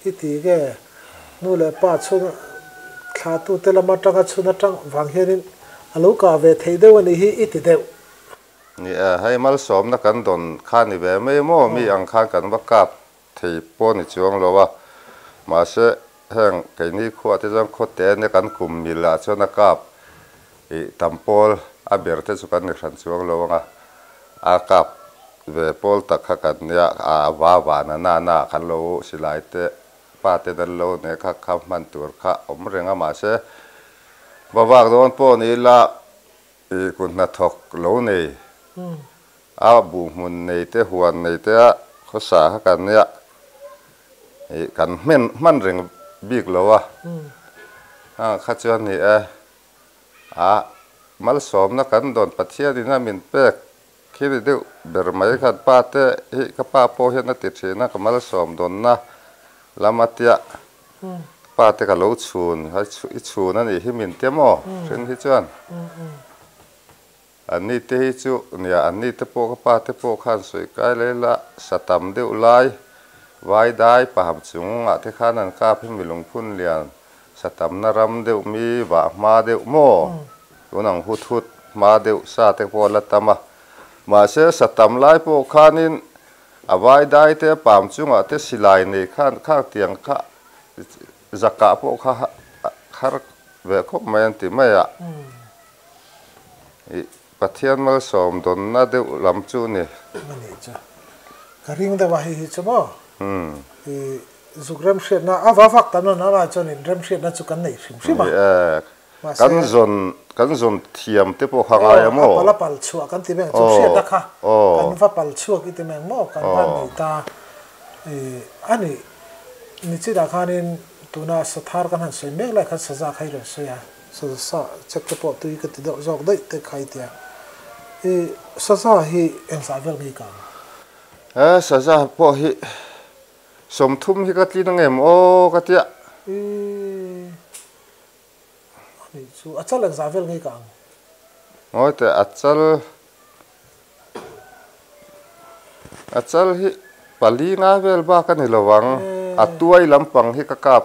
A: I ti nge? Nu leh pa chhun thlatute lam atanga chhun atang vang hianin a lo kah ve theih deuh a nih hi i ti deuh.
B: Ni e, hei malsawmna kan dawn kha ni ve mai maw? Mi ang khan kan va kap thei pawh ni chuang lo a, mahse heng keini khuah te chuan khawte ania kan kum mil ah chuan a kap Ih tam pawl a ber te chu kan ni hran chuang lo ang a, a kap ve pawl tak kha kan nia, a va van a na na kan lo silai te pa te nan lo ne kha kha hman tur kha awm reng a mahse va vak dawn pawh ni ila ih kut hnathawk lo nei a buhhmun nei te huan nei te a khawsa kha kan nia ih kan hman reng bik lo a, kha chuan ni e. A malsawmna kan dawn Pathianin a min pek khi ni deuh ber mai khan pa te hi ka pa pawh hian a ti thin a ka malsawm dawnna lam a tia. pa te ka lo chhun, i chhun a nih hi min ti maw? Then hi chuan Anni te hi chu nia, anni te pawh ka pa te pawh khan sawi kai leh la, sa tam deuh lai, vai dai paham chungah te khan an kap hi mi lungphun lian, sa tamna ram deuh mi vah hma deuh maw? Tun ang hut hut hma deuh sa te pawh a la tam a. Mahse sa tam lai pawh khanin a vai dai te pam chungah te silai nei khan khang tiang kha zakah pawh kha har ve khawp mai an ti mai a. Ih Pathian malsawm dawnna deuh lam chu ni.
A: A nih chu. Ka ring deuh a hei hi chu maw? Ih zuk remhriatna a va vak ta nawn a lai chuan in remhriatna chu kan nei hrim hrim a.
B: Ni e. Kan zawn kan zawn thiam te pawh kha ngai a maw?
A: Aw a pal a pal chhuah kan ti meng chu hriatna kha kan va pal chhuak i ti meng maw kan va nei ta. Ih a nih nichitah khanin tuna sathar kan han sawi mek lai khan saza kha i rawn sawi a. Saza check te pawh tui ka ti deuh zawk daih te khai tia. I saza hi engzah vel nge i kang?
B: E, saza pawh hi 30 hi ka tlin angem aw ka tia.
A: I, a nih chu a chal engzah vel nge i kang?
B: Ngawi teh a chal, a chal hi pali nga vel bak a ni lo ang. A tuai lampang hi ka kap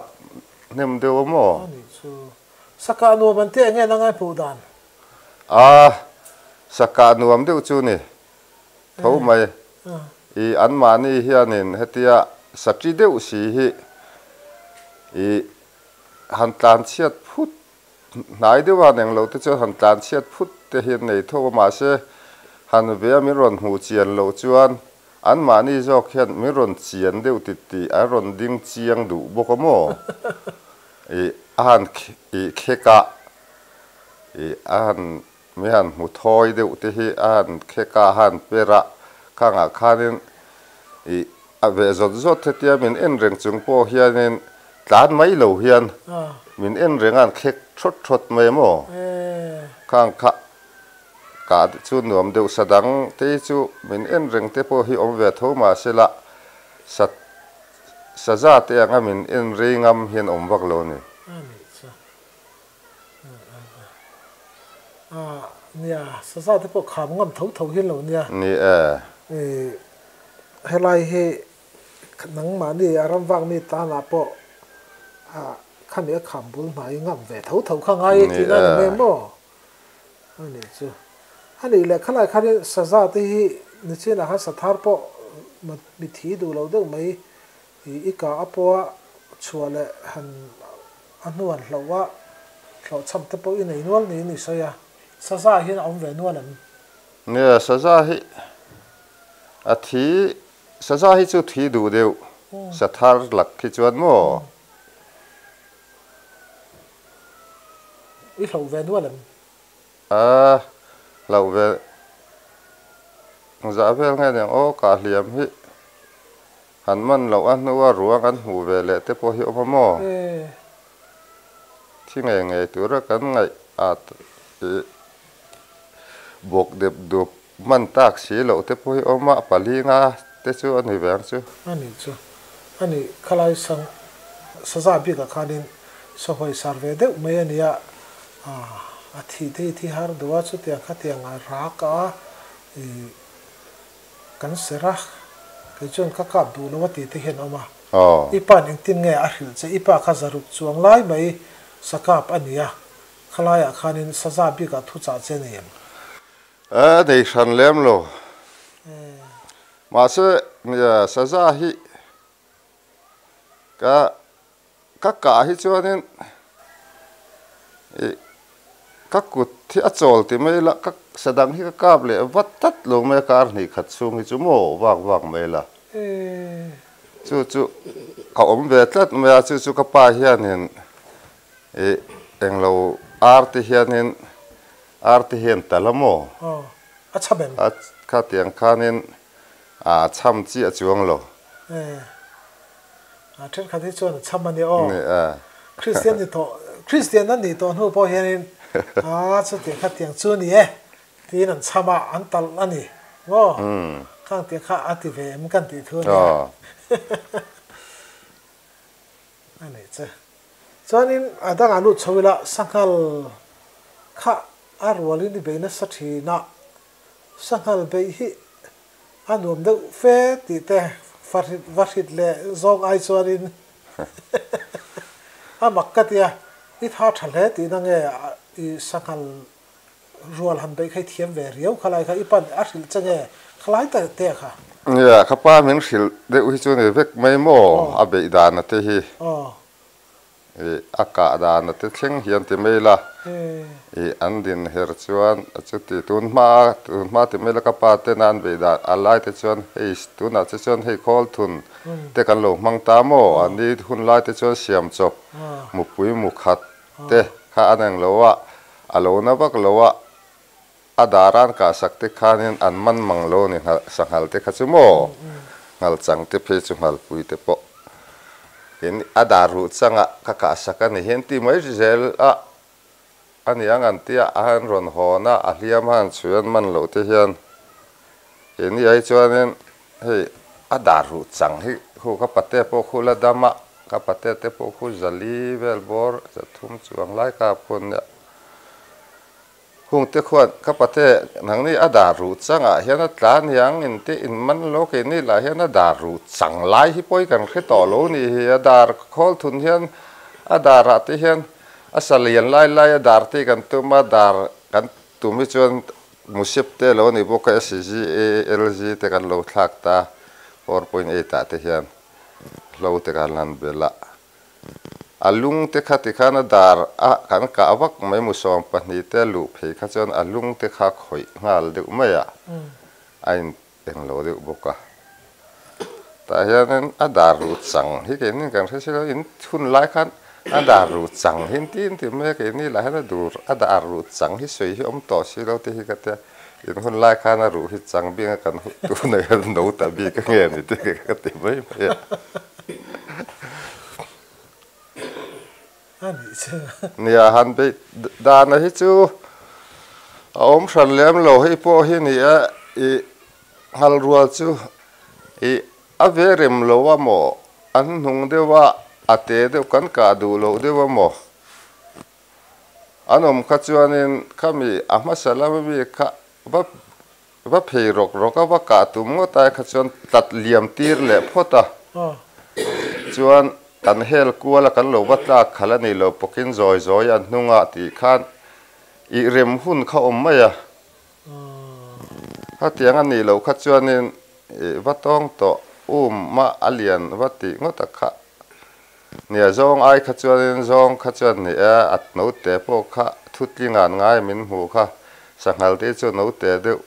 B: Hnem deuh a maw?
A: A nih chu. Sakah nuam an tih enge na ngai hmuh dan?
B: A, sakah nuam deuh chu ni tho mai. I anmahni hianin hetia sati deuh si hi i han tlanchhiat phut hnai deuh a neng lo te chuan han tlanchhiat phut te hi an nei tho a, mahse han ve a min rawn hmuh chian loh chuan Anmahni zawk hian min rawn chian deuh ti tih an rawn ding chiang duh bawk a maw? Ih a han ih khek a, ih a han mi han hmu thawi deuh te hi a han khek a, a han per a, khangah khanin ih a veh zawt zawt hetia min en reng chung pawh hianin tlan mai lo hian min en reng a han khek thawt thawt mai a maw? Khang kha Ka chu nuam deuh sa dang te hi chu min en reng te pawh hi awm ve tho mah se la, sa saza te anga min en rei ngam hian awm vak lo a ni.
A: A nih chu. A nia, saza te pawh kham ngam tho tho hian lo nia.
B: Ni e.
A: Helai hi nangmahni a ram vak mi tanah pawh khami a kham bul hnai ngam ve tho tho kha ngai e tihna a ni mai maw? A nih chu. A nih leh khalai khanin saza te hi nichinah khan sathar pawh mi thi duh lo deuh mai i ka a pawha chhuah leh han a hnu han hloh a, hlawhchham te pawh i nei nual niin i sawi a. Saza hian a awm ve nual em?
B: Nia, saza hi a thi, saza hi chu thi duh deuh, sathar lak khi chuan maw?
A: I hlauh ve nual em?
B: A hlauh ve zah vel nge niang aw kah hliam hi han man loh a hnua ruang an hmuh ve leh te pawh hi awm a maw? Thi ngei ngei tura kan ngaih at i bawk dep dup hman tak si loh te pawh hi awm a, pali nga te chu a ni ve ang chu.
A: A nih chu. A nih khalai sang saza bikah khanin sahuai sar ve deuh mai a nia, a thih te hi thi har duh a, chutiang khatiang a rak a ih kan ser a, kei chuan ka kap duh lo a tih te hian a awm a. I pa'n engtin nge a hrilh che? I pa kha zaruk chuang lai mai sakap a nia, khalaiah khanin saza bikah thuchah che a ni em?
B: A nei hran lem lo. Mahse, saza hi ka ka kah hi chuanin ih ka kut hi a chawl ti mai la, ka sadang hi ka kap leh vat tlat lo mai a, kar hnih khat chhung hi chu maw vak vak mai la. Chu chu a awm ve tlat mai a, chu chu ka pa hianin ih englo ar te hianin Ar te hian tal a maw?
A: Aw, a chham em?
B: A khatiang khanin a chham chiah chuang lo.
A: E, a thenkhat hi chuan a chham a nia aw.
B: Ni e.
A: Kristian ni tawh, Kristian an nih tawh hnu pawh hianin a chutiang khatiang chu ni e tiin an chham a, an talh a ni maw? Khang tiang kha a ti ve em kan tih thu a nia. A nih che. Chuanin a dangah lut chho ila sanghal kha a rualin i bei nasa thin a, sanghal beih hi a nuam deuh fe tih te fahrit va hrit leh zawng ai chuanin a mak ka tia, i tha tha hle tihna nge i sanghal Rual han beih kha i thiam ve riau khalai kha i pan a hrilh che nge khalai tak te kha?
B: Nia, ka pa min hrilh deuh hi chu ni vek mai maw a beih dana te hi i a kah dana te thleng hian ti mai la i an din her chuan a chuti tun hma tun hma ti mai la ka pa tena an beih dan a lai te chuan hei tunah che chuan hei khawl thun te kan lo hmang ta maw an ni hun lai te chuan siam chawp mupui mukhat te kha an eng lo a, a lo na vak lo a, a daran kahsak te khanin an man mang lo a ni nghal sanghal te kha chu maw nghal chang te phei chu nghalpui te pawh in a dar ruh changa ka kahsak a ni hian ti mai zel a a ni ang an tia a han rawn hawn a, a hliam han chhui an man loh te hian keini ai chuanin Hei a dar ruh chang hi khu ka pate pawh khu la dam a, ka pate te pawh khu zali vel bawr zathum chuang lai ka phun nia. Hung te khuan ka pate nangni a dar ruh changah hian a tla aniang in te in man lo keini lah hian a dar ruh chang lai hi pawi kan hre tawh lo ni hi a dar khawl thun hian a darah te hian a sa lian lai lai a dar te kan tum a dar kan tum hi chuan Musip te lo ni bawk a, SG, A, LG te kan lo thlak ta, 4.8 ah te hian hlo te kan han belh a. A lung te kha tikhan a dar a kan kah vak mai musawm 2 te luh phei kha chuan a lung te kha khawih nghal deuh mai a, a in eng lo deuh bawk a. Tah hianin a dar ruh chang hi keini kan hre si lo, in hun lai khan a dar ruh chang hi an ti an ti mai a, keini lah hian a dur a dar ruh chang hi sawi hi awm tawh si lo te hi ka tia, in hun lai khan a ruh hi chang bik a kan tunah hian no ta bik a nge ni te ka ti mai mai a. Nia han beih dana hi chu a awm hran lem lo hei pawh hi ni a i Nghal rual chu i a ve rem lo a maw? An hnung deuh a, a te deuh kan kah duh loh deuh a maw? An awm kha chuanin khami a hmasa lama mi kha va va phei rawk rawk a, va kah tum ngawt ai kha chuan tlat liam tir leh phawt a. Chuan kan hel kual a kan lo va tlak khalh a ni lo pawkin zawi zawi an hnungah tih khan i rem hun kha awm mai a. Khatiang a nih loh kha chuanin i va tawng tawh um mah a lian va tih ngawt a kha. Nia zawng ai kha chuanin zawng kha chuan ni e, a note pawh kha thutling an ngai min hmuh kha, sanghal te chu note deuh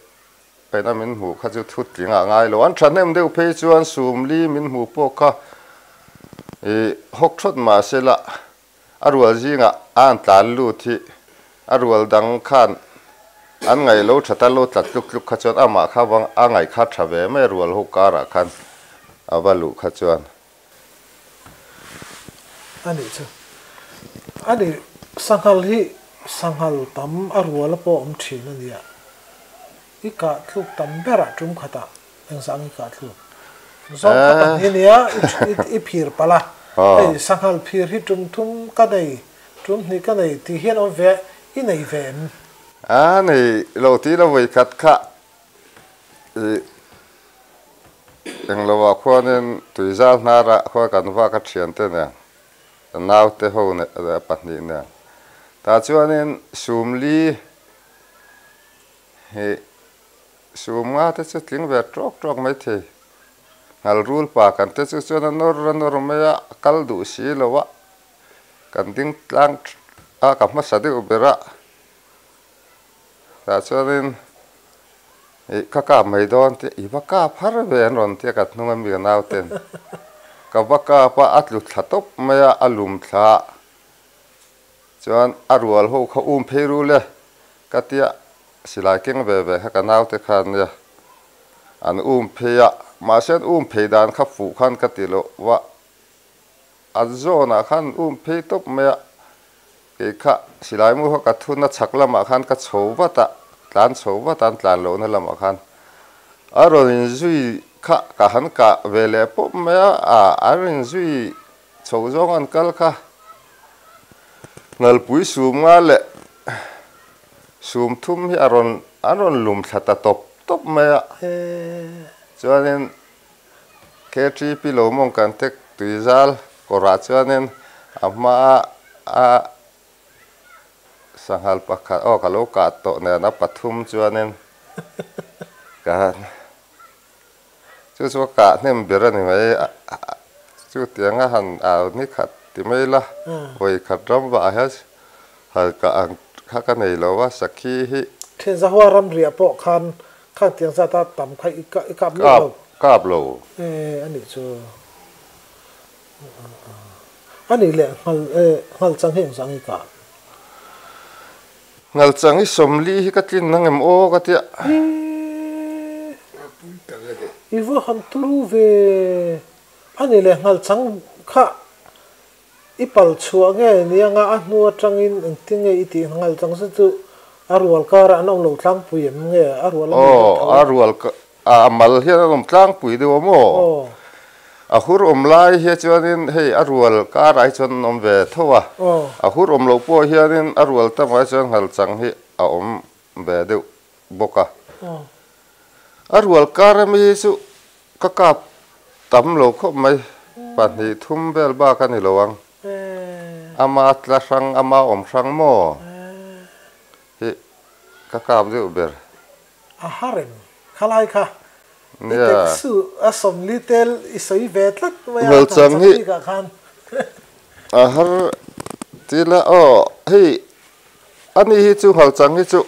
B: paina min hmuh kha chu thutling ah ngai lo. An thahnem deuh phei chuan sumli min hmuh pawh kha i hawk thawt mahsela A rual zingah a an tlan lut hi a rual dang khan an ngaih lo that a, lo tlat tluk tluk kha chuan amah kha vang a ngaih kha tha ve mai a rual ho karah khan a va luh kha chuan.
A: A nih chu. A nih sanghal hi sanghal tam a rual a pawh awm thin a nia. I kah tluk tam berah tum khatah Engzah nge kah thluk? Zawng kha 2 nia i phir palh a, hei sanghal phir hi tum thum ka nei, tum hnih ka nei tih hian awm ve, i nei ve em?
B: A nei lo tih lo vawi khat kha i englo ah khuanin tuizal hnarah khuan kan vak a thiante nen, naute ho nen 2 nen tah chuanin sumli hi Sum nga te chu tling ve tawk tawk mai thei. Ngal rul pa kan te chu chuan a nawr a nawr mai a, a kal duh si lo a, kan ding tlang a ka hmasa deuh ber a, tah chuanin ih ka kap mai dawn tih i va kap har ve an rawn ti a ka hnung a mi ka nauten ka va kap a, a tlu thla tawp mai a, a lum thla a chuan a rual ho kha um phei rul e ka tia. Silai keng ve ve kha ka naute kha ania, an um phei a, mahse an um phei dan kha fuh khan ka ti loh va, an zawnah khan an um phei tawp mai a, kei kha silai mu kha ka thun a chhak lamah khan ka chho vat a, tlan chho vat a an tlan lohna lamah khan a rawn inzui kha ka han kah ve leh pawp mai a, an inzui chho zawng an kal kha. Ngalpui sum nga leh sum thum hi a rawn an rawn lum thla ta tawp tawp mai a. Chuanin KTP lo mawng kan tek tuizal kawrah chuanin a hma a sanghal pakhat aw ka lo kah tawh nen a pathum chuanin ka Chu chu a kah hnem ber a ni mai. Chu tianga han au ni khat ti mai la, vawi khat ram vah hian han kah ang kha ka nei lo a, sakhi hi.
A: Thian Zahua ram riah pawh khan khang tiang zat a tam kha i kap miah lo.
B: Kap lo.
A: E a nih chu. A nih leh nghal e nghal chang hi engzah nge kah?
B: Ngalchang i sawmli hi ka tlin nang em aw ka tia.
A: I va han turu ve. A ni le ngalchang kha i pal chhuah nge ni anga a hnu atangin engtin nge i tih ngalchang chu chu a rual karah an awm lo tlangpui em nge a rual a mi deuh tho.
B: Aw a rual A mal hian an awm tlangpui deuh a maw? A hur awm lai hi chuanin hei a rual karah hi chuan an awm ve tho a, a hur awm loh pawh hianin a rual tamah hi chuan nghalchang hi a awm ve deuh bawk a. A rual kar ami hi chu ka kap tam lo khawp mai, pahnih thum vel bak a ni lo ang. Ama tla hrang, ama awm hrang maw hi ka kap deuh ber.
A: A ha reng khalai kha. I tek suh a sawmli tel i sawi ve tlat mai a hnam chak bik ah khan.
B: A har ti la aw hei ani hi chu Nghalchang hi chu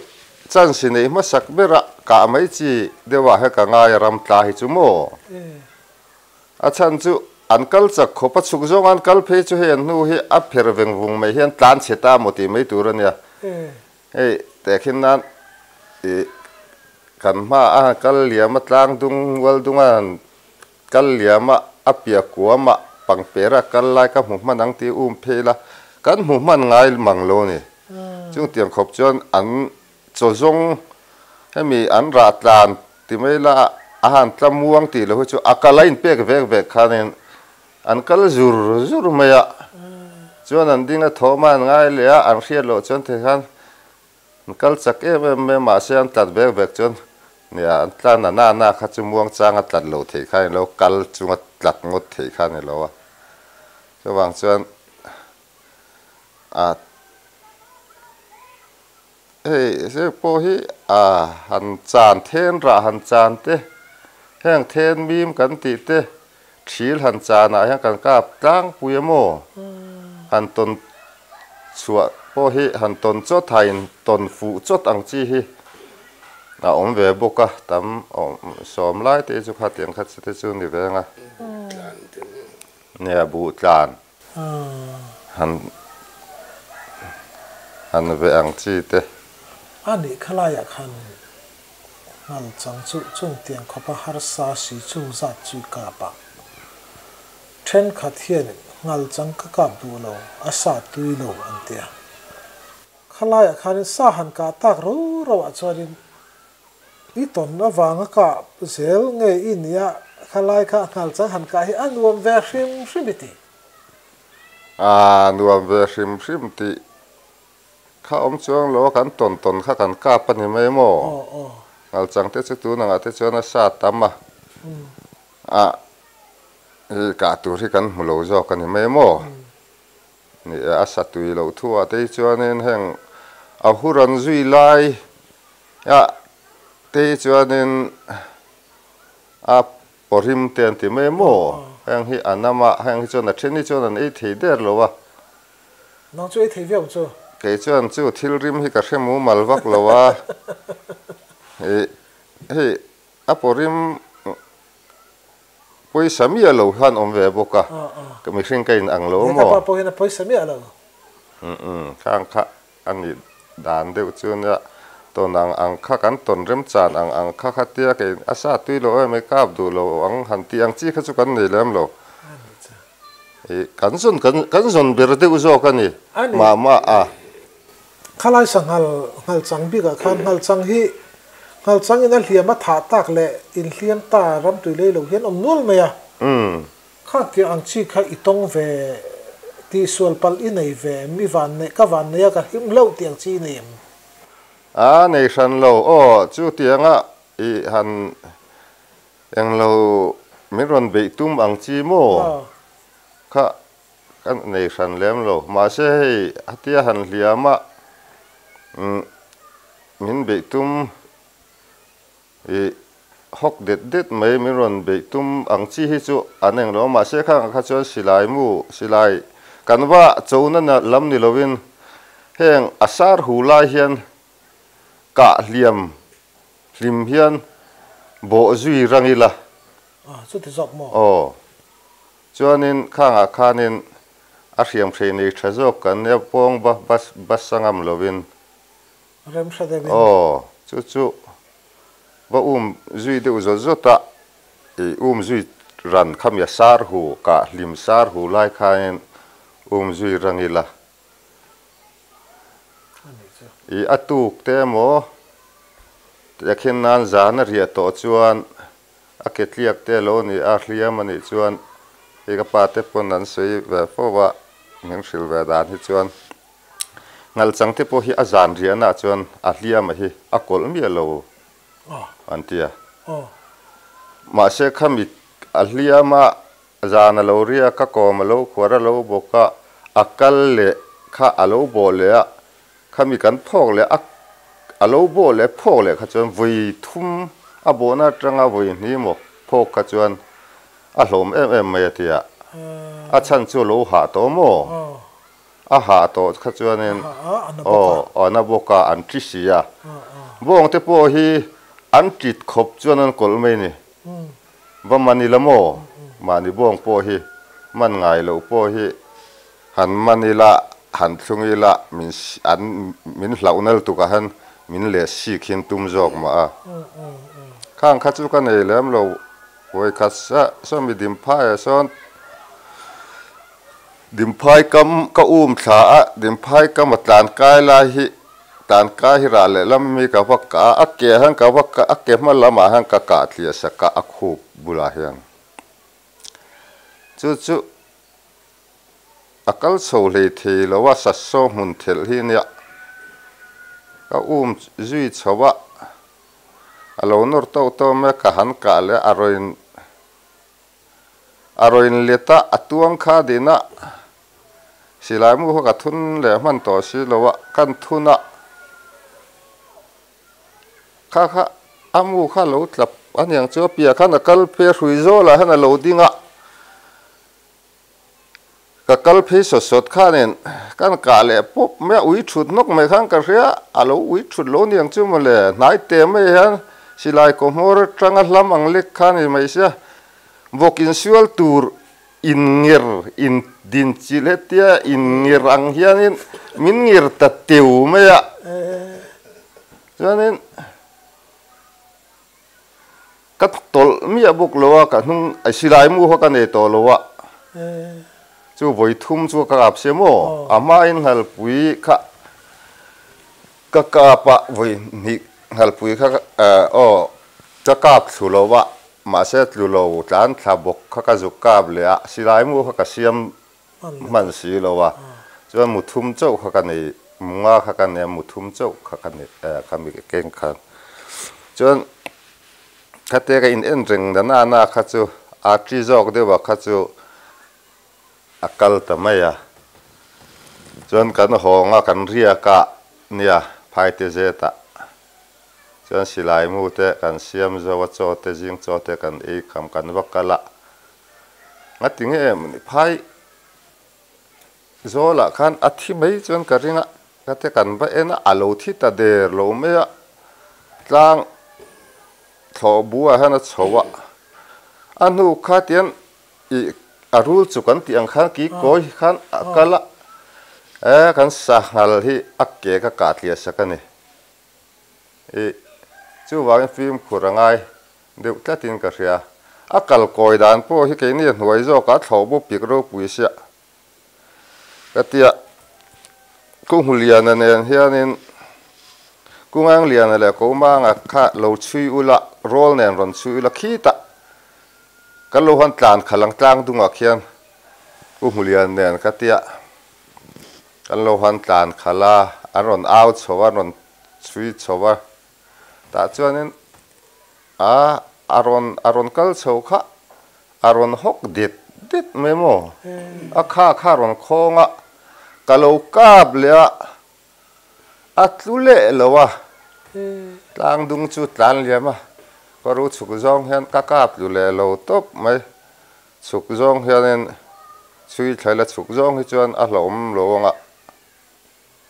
B: chance nei hmasak ber a kah mai chi deuh ah hian ka ngai a ram tla hi chu maw a chhan chu an kal chak khawp a chhuk zawng an kal phei chu hei an hnu hi a pher veng vung mai hian tlan chhe ta maw tih mai tur a nia. Hei tehkhin nan ih kan hma a han kal liam a tlang dung mual dung a han kal liam a a piah kuam ah pangper a kal lai ka hmu hman ang tih um phei la kan hmu hman ngai mang lo a ni. Chung tiang khawp chuan an chaw zawng hemi an rah tlan ti mai la a han tla muang tih loh hi chu a kal a inpek vek vek khanin An kal zur zur mai a, chuan an ding a thawm a an ngai leh a, an hriat loh chuan thei khan an kal chak em em mai a, mahse an tlat vek vek chuan nia an tlan a na na kha chu muang chang a tlat lo thei kha a ni lo, kal chunga tlat ngawt thei kha a ni lo a, chuvang chuan a hei hei pawh hi a han chan then rah han chan te heng then mim kan tih te. Thil han chanah hian kan kap tlangpui a maw? Han tawn chhuah pawh hi han tawn chawt ha in tawn fuh chawt ang chi hi a awm ve bawk a, tam sawm lai te hi chu khatiang kha te chu ni ve ang a. Nia buh tlan han han ve ang chi te.
A: A nih khalaiah khan Nghal chang chu chung tiang khawpa harsa si chung zat chu i kap a. Thenkhat hian nghal chang ka kap duh lo, a sa tui lo an ti a. Khalaiah khanin sa han kah tak ro ro ah chuanin i tawn avanga kah zel nge i nia khalai kha nghal chang han kah hi a nuam ve hrim hrim i ti.
B: A nuam ve hrim hrim tih Kha awm chuang lo a kan tawn tawn kha kan kap a ni mai maw? Ngalchang te chu tun angah te chuan a sa tam a, a i kah tur hi kan hmu lo zawk a ni mai maw? Ni e, a sa tui loh thu ah te hi chuanin heng a hur an zui lai ah te hi chuanin a pawhrim te an ti mai maw? Heng hi a nam a, heng hi chuan a then hi chuan an ei thei der lo a.
A: Nang chu ei thei viau chu.
B: Kei chuan chu thil rim hi ka hre mumal vak lo a, ih hei a pawrim pawisa miah lo hian awm ve bawk a, ka mihring ka in ang lo maw?
A: Ka pa pawh hian a pawisa miah lo.
B: Umm khang kha a nih dan deuh chu nia, tawn ang ang kha kan tawn remchan ang ang kha kha tia kei a sa tui lo em ei kap duh lo ang han tih ang chi kha chu kan nei lem lo. Ih kan zawn kan kan zawn ber deuh zawk a ni mah mah a.
A: Khalai sanghal nghalchang bikah khan nghalchang hi nghalchang in a hliam a thah tak leh inhliam ta ramtui lei lo hian awm nual mai a. Kha tiang ang chi kha i tawng ve Tihsual palh i nei ve em? I van neih, ka van nei a, ka hlim hlauh tih ang chi i nei em?
B: A nei hran lo aw, chutianga i han englo min rawn beih tum ang chi maw? Kha ka nei hran lem lo. Mahse hei hatia han hliam a, min beih tum I hawk det det mai min rawn beih tum ang chi hi chu an eng lo a, mahse khang ah kha chuan silai mu, silai kan va cho na lam ni lovin heng a sar hu lai hian kah hliam hlim hian bawh zui rang ila.
A: Chuti zawk maw?
B: Aw, chuanin khang ah khanin a hriam hrei nei tha zawk kan nia pawng ba basa ngam lovin
A: Rem hre deuhin.
B: Aw, chu chu va um zui deuh zawt zawt a, i um zui ran kha mi a sar hu, kah hlim sar hu lai khain um zui rang ila. I a tuk te emaw, tiakhin nan zan a riah tawh chuan a ke tliak te lo ni a, hliam a nih chuan hei ka pa te pawn an sawi ve fo a, min hrilh ve dan hi chuan. Ngalchang te pawh hi a zan riahna ah chuan a hliama hi a kawlh miah lo an ti a. Mahse khami a hliama zan a lo riak a, kawm a lo khuar a lo bawk a, a kal leh kha a lo bawh leh a, khami kan phawk leh a a lo bawh leh phawk leh kha chuan vawi thum a bawhna atanga vawi hnih maw phawk kha chuan a hlawm em em mai a ti a. A chhan chu a lo hah tawh maw? A hah tawh kha chuanin aw a na bawk a, an ṭi si a. Bawng te pawh hi an ṭit khawp chuan an kawlh mai ni. Va man ila maw? Mahni bawng pawh hi man ngai loh pawh hi han man ila, han thlung ila min an min hlauh nal tukah hian min leh sik hi an tum zawk mah a. Khang kha chu ka nei lem lo, vawikhat sawmi dimphaiah sawn Dimphai kam ka um thla a, Dimphai kam a tlan kai lai hi tlan kai hi rah leh lam mi ka va kah a, a ke hian ka va kah a ke hma lamah hian ka kah tliah sak a, a khup bulah hian chu chu a kal chho hlei thei lo a, sassaw hmun thelh hi nia ka um zui chho a, a lo nawr tawk tawk mai a, ka han kah leh a rawn. A rawn let a, a tuang kha din a, silai mu kha ka thun leh hman tawh si lo a, kan thun a, kha kha a mu kha a lo tlap a niang chu a piah khan a kal phei a, hrui zawlah hian a lo ding a, ka kal phei sawt sawt khanin kan kah leh pawp mai a, ui thut nawk mai khan ka hria, a lo ui thut lo niang chu mawle, hnai te mai hian silai kaw hmawr atanga hlam ang lek kha a ni mai sia, vawk insual tur inngir in din chilh hetia inngir ang hianin min ngir ta teu mai a, chuanin Ka tawlh miah bawk lo a, ka hnung silai mu kha ka nei tawh lo a, chu vawi thum chu ka kap sia maw, a hmain nghalpui kha ka kap a, vawi hnih nghalpui kha aw ka kap thlu lo a, mahse tlu lo tlan thla bawk kha ka zuk kap leh a, silai mu kha ka siam hman si lo a, chuan mu thum chauh kha ka nei, mu nga kha ka nei a, mu thum chauh kha ka nei kha mi keng khan. Chuan khate ka in en reng na na na kha chu a thi zawk deuh a kha chu a kal ta mai a, chuan kan hawng a kan riak a nia phaite zet ah chuan silai mu te kan siam zo a chaw te zing chaw te kan ei kham kan va kal a. Ngati nge em ni phai zawlah khan a thi mai chuan ka ring a, ka te kan va en a, a lo thi ta der lo mai a, tlang thlawh buah hian a chho a, a hnu kha tian ih a rul chu kan tih ang khan ki kawi khan a kal a, e kan sanghal hi a ke ka kah tliah sak a ni. Ih, chuvangin fimkhur a ngai deuh tlatin ka hria. A kal kawi dan pawh hi keini a hnuai zawkah a thlawh bawk pik ropui siah. Ka tia, Kunghliana nen hianin Kungangliana leh Komanga kha lo chhui ula, rawl nen rawn chhui ula khitah kan lo han tlan khalh ang tlang dungah khian Kunghlian nen ka tia. Kan lo han tlan khalh a, an rawn au chho a, an rawn chhui chho a, tah chuanin a a rawn a rawn kal chho kha a rawn hawk det det mai maw? A kha kha a rawn khawng a, ka lo kap leh a, a tlu leh lo a, tlang dung chu tlan liam a, ka ru chhuk zawng hian ka kap tlu leh lo tawp mai. Chhuk zawng hianin chhui thlaila chhuk zawng hi chuan a hlauhawm lo anga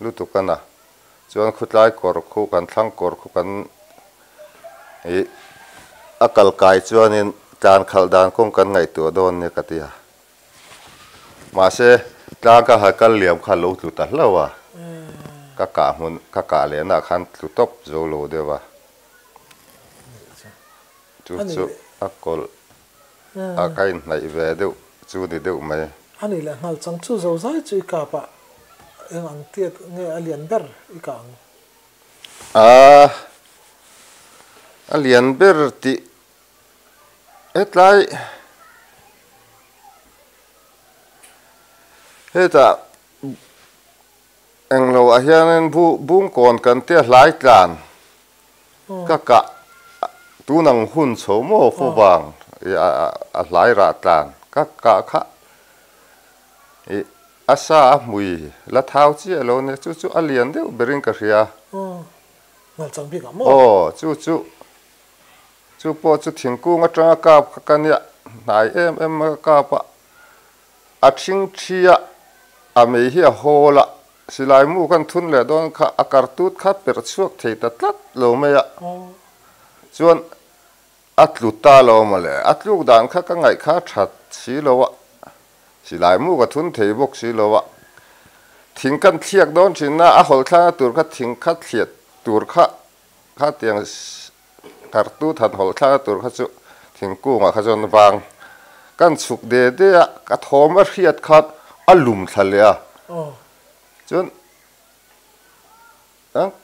B: lutuk a na. Chuan khutlai kawr khu kan thlang kawr khu kan ih a kal kai chuanin tlan khalh dan kawng kan ngaihtuah dawn nia ka ti a. Mahse tlang ka ha kal liam kha a lo tlu ta hlauh a, ka kah hmun ka kah lehna ah khan tlu tawp zo lo deuh a. Chu chu a kawlh a ka inhnaih ve deuh chu ni deuh mai.
A: A nih leh nghal chang chu zo zai chu i kap ah eng ang tiat nge a lian ber i kah ang?
B: A, a lian ber tih hetlai hetah englo ah hianin bu bungkawn kan tia hlai tlan Ka kah tun ang hun chho maw fo vang i a hlai rah tlan ka kah kha i a sa a hmui la thau chiah lo nia chu chu a lian deuh berin ka hria. Aw chu chu chu pawh chu thingkung atanga kap kha ka nia hnai em em a ka kap a a thing thi a a mei hi a hawl a Silai mu kan thun leh dawn kha a kar tut kha perh chhuak thei ta tlat lo mai a, chuan a tlu ta lo mawle, a tluk dan kha ka ngaih kha that si lo a, silai mu ka thun thei bawk si lo a, thing kan thliak dawn thin a, a hawlh thlakna tur kha thing kha thliah tur kha kha tiang kar tut han hawlh thlakna tur kha chu thingkungah kha chuan vang kan chhuk de de a, ka thawm a hriat khan a lum thla leh a. Chuan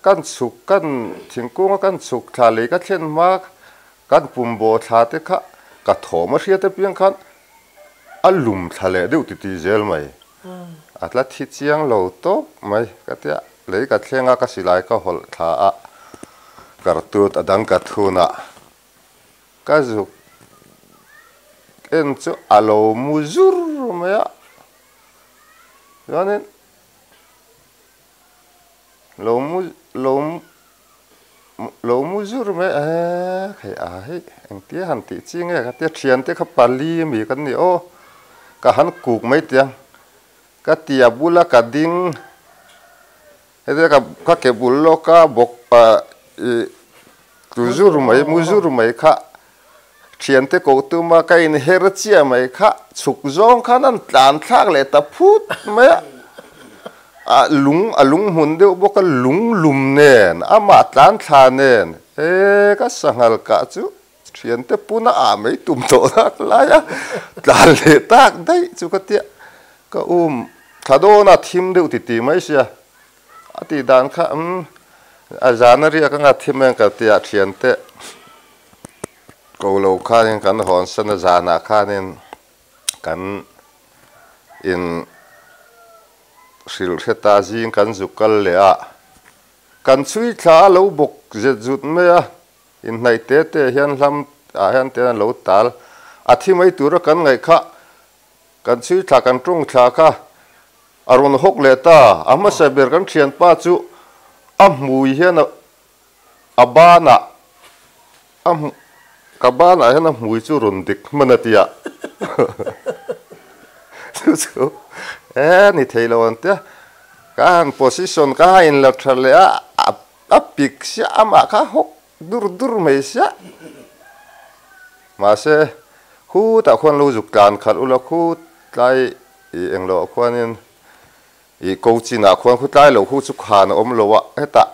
B: kan chhuk kan thingkunga kan chhuk thla lei ka thlen hma kan pum bawh thla te kha ka thawm a hriat apiang khan a lum thla leh deuh titi zel mai. A tla thi chiang lo tawp mai ka tia lei ka thleng a ka silai ka hawlh thla a kartut a dang ka thun a ka zuk en chu a lo mu zur mai a chuanin lo mu lo lo mu zur mai a hei a hei engtia han tih chi nge ka tia thiante kha pali ami kan ni aw ka han kuk mai tiang ka ti a bula ka ding hetia ka ka ke bul lawka bawk ah ih tlu zur mai mu zur mai kha Thiante koh tuma ka inher chiah mai kha chhuk zawng khan an tlan thlak leh ta phut mai a, a lung a lung hmun deuh bawk a lung lum nen amah tlan thla nen e ka sanghal kah chu thiante puna ah mai tum tawh tak lai a tlan leh tak daih chu ka tia ka um thla dawn a thim deuh ti ti mai sia a tih dan kha umm a zan a riak anga thim em ka tia thiante. Ko lo khanin kan hawnsan a zanah khanin kan in hrilh hre ta zing kan zuk kal leh a, kan chhui thla a lo bawk zet zut mai a, inhnaih te te hian hlam ah hian te an lo tal a thi mai tura kan ngaih kha kan chhui thla kan tawng thla kha a rawn hawk leh ta, a hmasa ber kan thianpa chu a hmui hian a A banah a hmu ka banah hian a hmui chu rawn dik hman a tia chu chu e ni thei lo ang tia ka han position ka han inla tha leh a a pik siah amah kha hawk dur dur mai siah mahse khutah khuan lo zuk tlan khalh ula khut tlai ih englo ah khuanin ih ko chinah khuan khu tlai lo khu chu khan a awm lo a hetah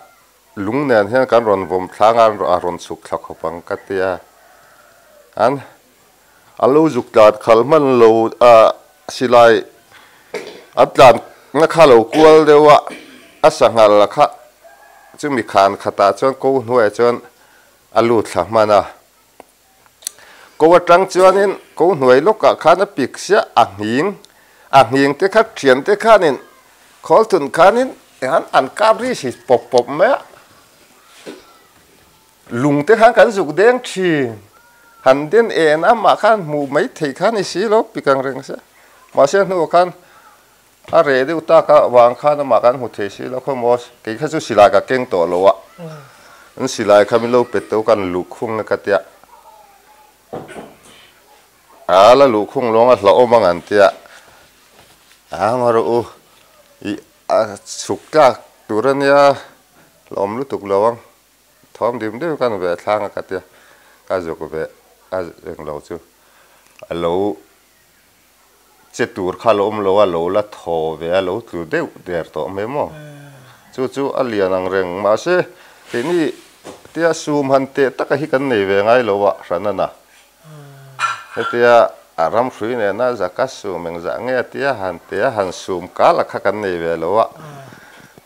B: Lung nen hian kan rawn vawm thlang a, a rawn chhuk thla khawp ang ka ti a. An a lo zuk tlan khalh hman lo a, silai an tlan na kha lo kual deuh a, a sanghal a kha chumi khan khatah chuan ko hnuaiah chuan a lut thla hman a. Ko atang chuanin ko hnuai lawkah khan a pik siah a nghing, a nghing te kha thian te khanin. Khawl thun khanin enghan an kap ri si pawp pawp mai a, lung te khan kan zuk deng thin. Han den en a mah khan hmuh mai theih kha ni si lo pik ang reng se. Mahse hnuah khan a reh deuh tak a vang khan amah kan hmu thei si lo khaw maw kei kha chu silai ka keng tawh lo a, an silai kha min lo pe tawh kan luhkhung na ka tia. A la luhkhung lawng a hlauhawm ang an tia, a ngaw rawh u ih a chhuk tlak tur a nia hlauhawm lutuk lo ang thawm dim dim kan ve thlang a ka tia ka zuk ve a englo chu a lo che tur kha lo awm lo a lo la thaw ve a lo tlu deuh der tawh mai maw chu chu a lian ang reng mahse keini tia sum han teh taka hi kan nei ve ngai lo a hran a na hetia a ram hrui nena zaka sum engzah nge tia han teh a han sum kal a kha kan nei ve lo a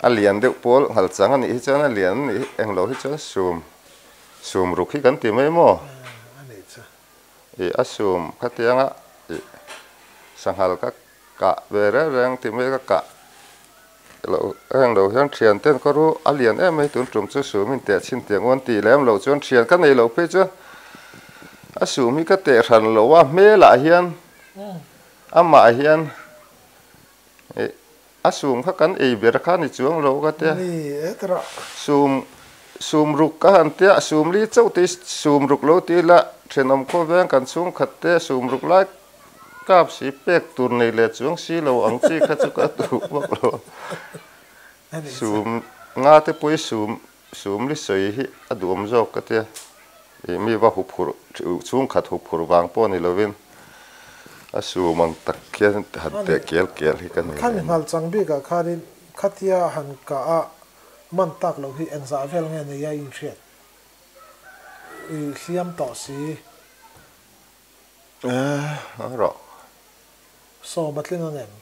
B: a lian deuh pawl nghal chang a nih hi chuan a lian a nih englo hi chuan sum sum ruk hi kan ti mai maw. Ih a sum khatianga ih sanghal ka kah ve reng reng ti mai ka kah loh reng lo hian thian ten ka ru a lian em mai tun tum chu sum in teh chhin tiang uan tih lem loh chuan thian ka nei loh phei chuan a sum hi ka teh hran lo a hmelah hian amah hian ih A sum kha kan ei ber kha ni chuang lo ka tia.
A: Ni e tara.
B: Sum sum ruk ka han tia, sum li chauh te sum ruk lo ti ila thenawm khawveng kan chhungkhat te sum ruk lai kap si pek tur nei leh chuang si lo ang chi kha chu ka duh vak lo. Sum nga te pawh hi sum sum li sawi hi a duhawm zawk ka tia. Ih mi va huphurh chhungkhat huphurh vang pawh ni lovin a sum ang tak khian han teh kel kel hi ka nei
A: Khami
B: lem.
A: nghal chang bikah khanin khatia han kah a man tak loh hi engzah vel nge nei a inhriat i hliam tawh si.
B: A rawh.
A: Sawm a tling ang em?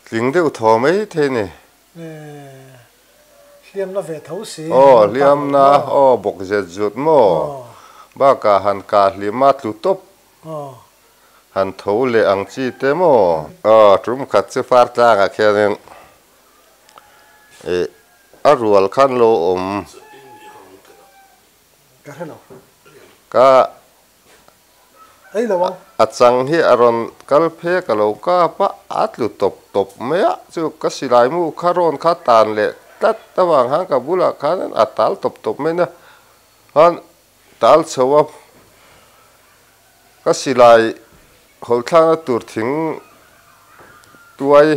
B: Tling deuh thaw mai thei ni.
A: Hliamna ve tho si.
B: Aw hliamna aw bawk zet zut maw? Bakah han kah hlim a tlu tawp han tho leh ang chi te maw? Aw tum khat chu far tlangah khianin ih a rual khan lo awm.
A: Ka hre lo.
B: Ka A chang hi a rawn kal phek a lo kap a, a tlu tawp tawp mai a, chu ka silai mu kha rawn kha tan leh tlat avang khan ka bulah khan a tal tawp tawp mai nia, khan tal chho a, ka silai hawlthlakna tur thing tuai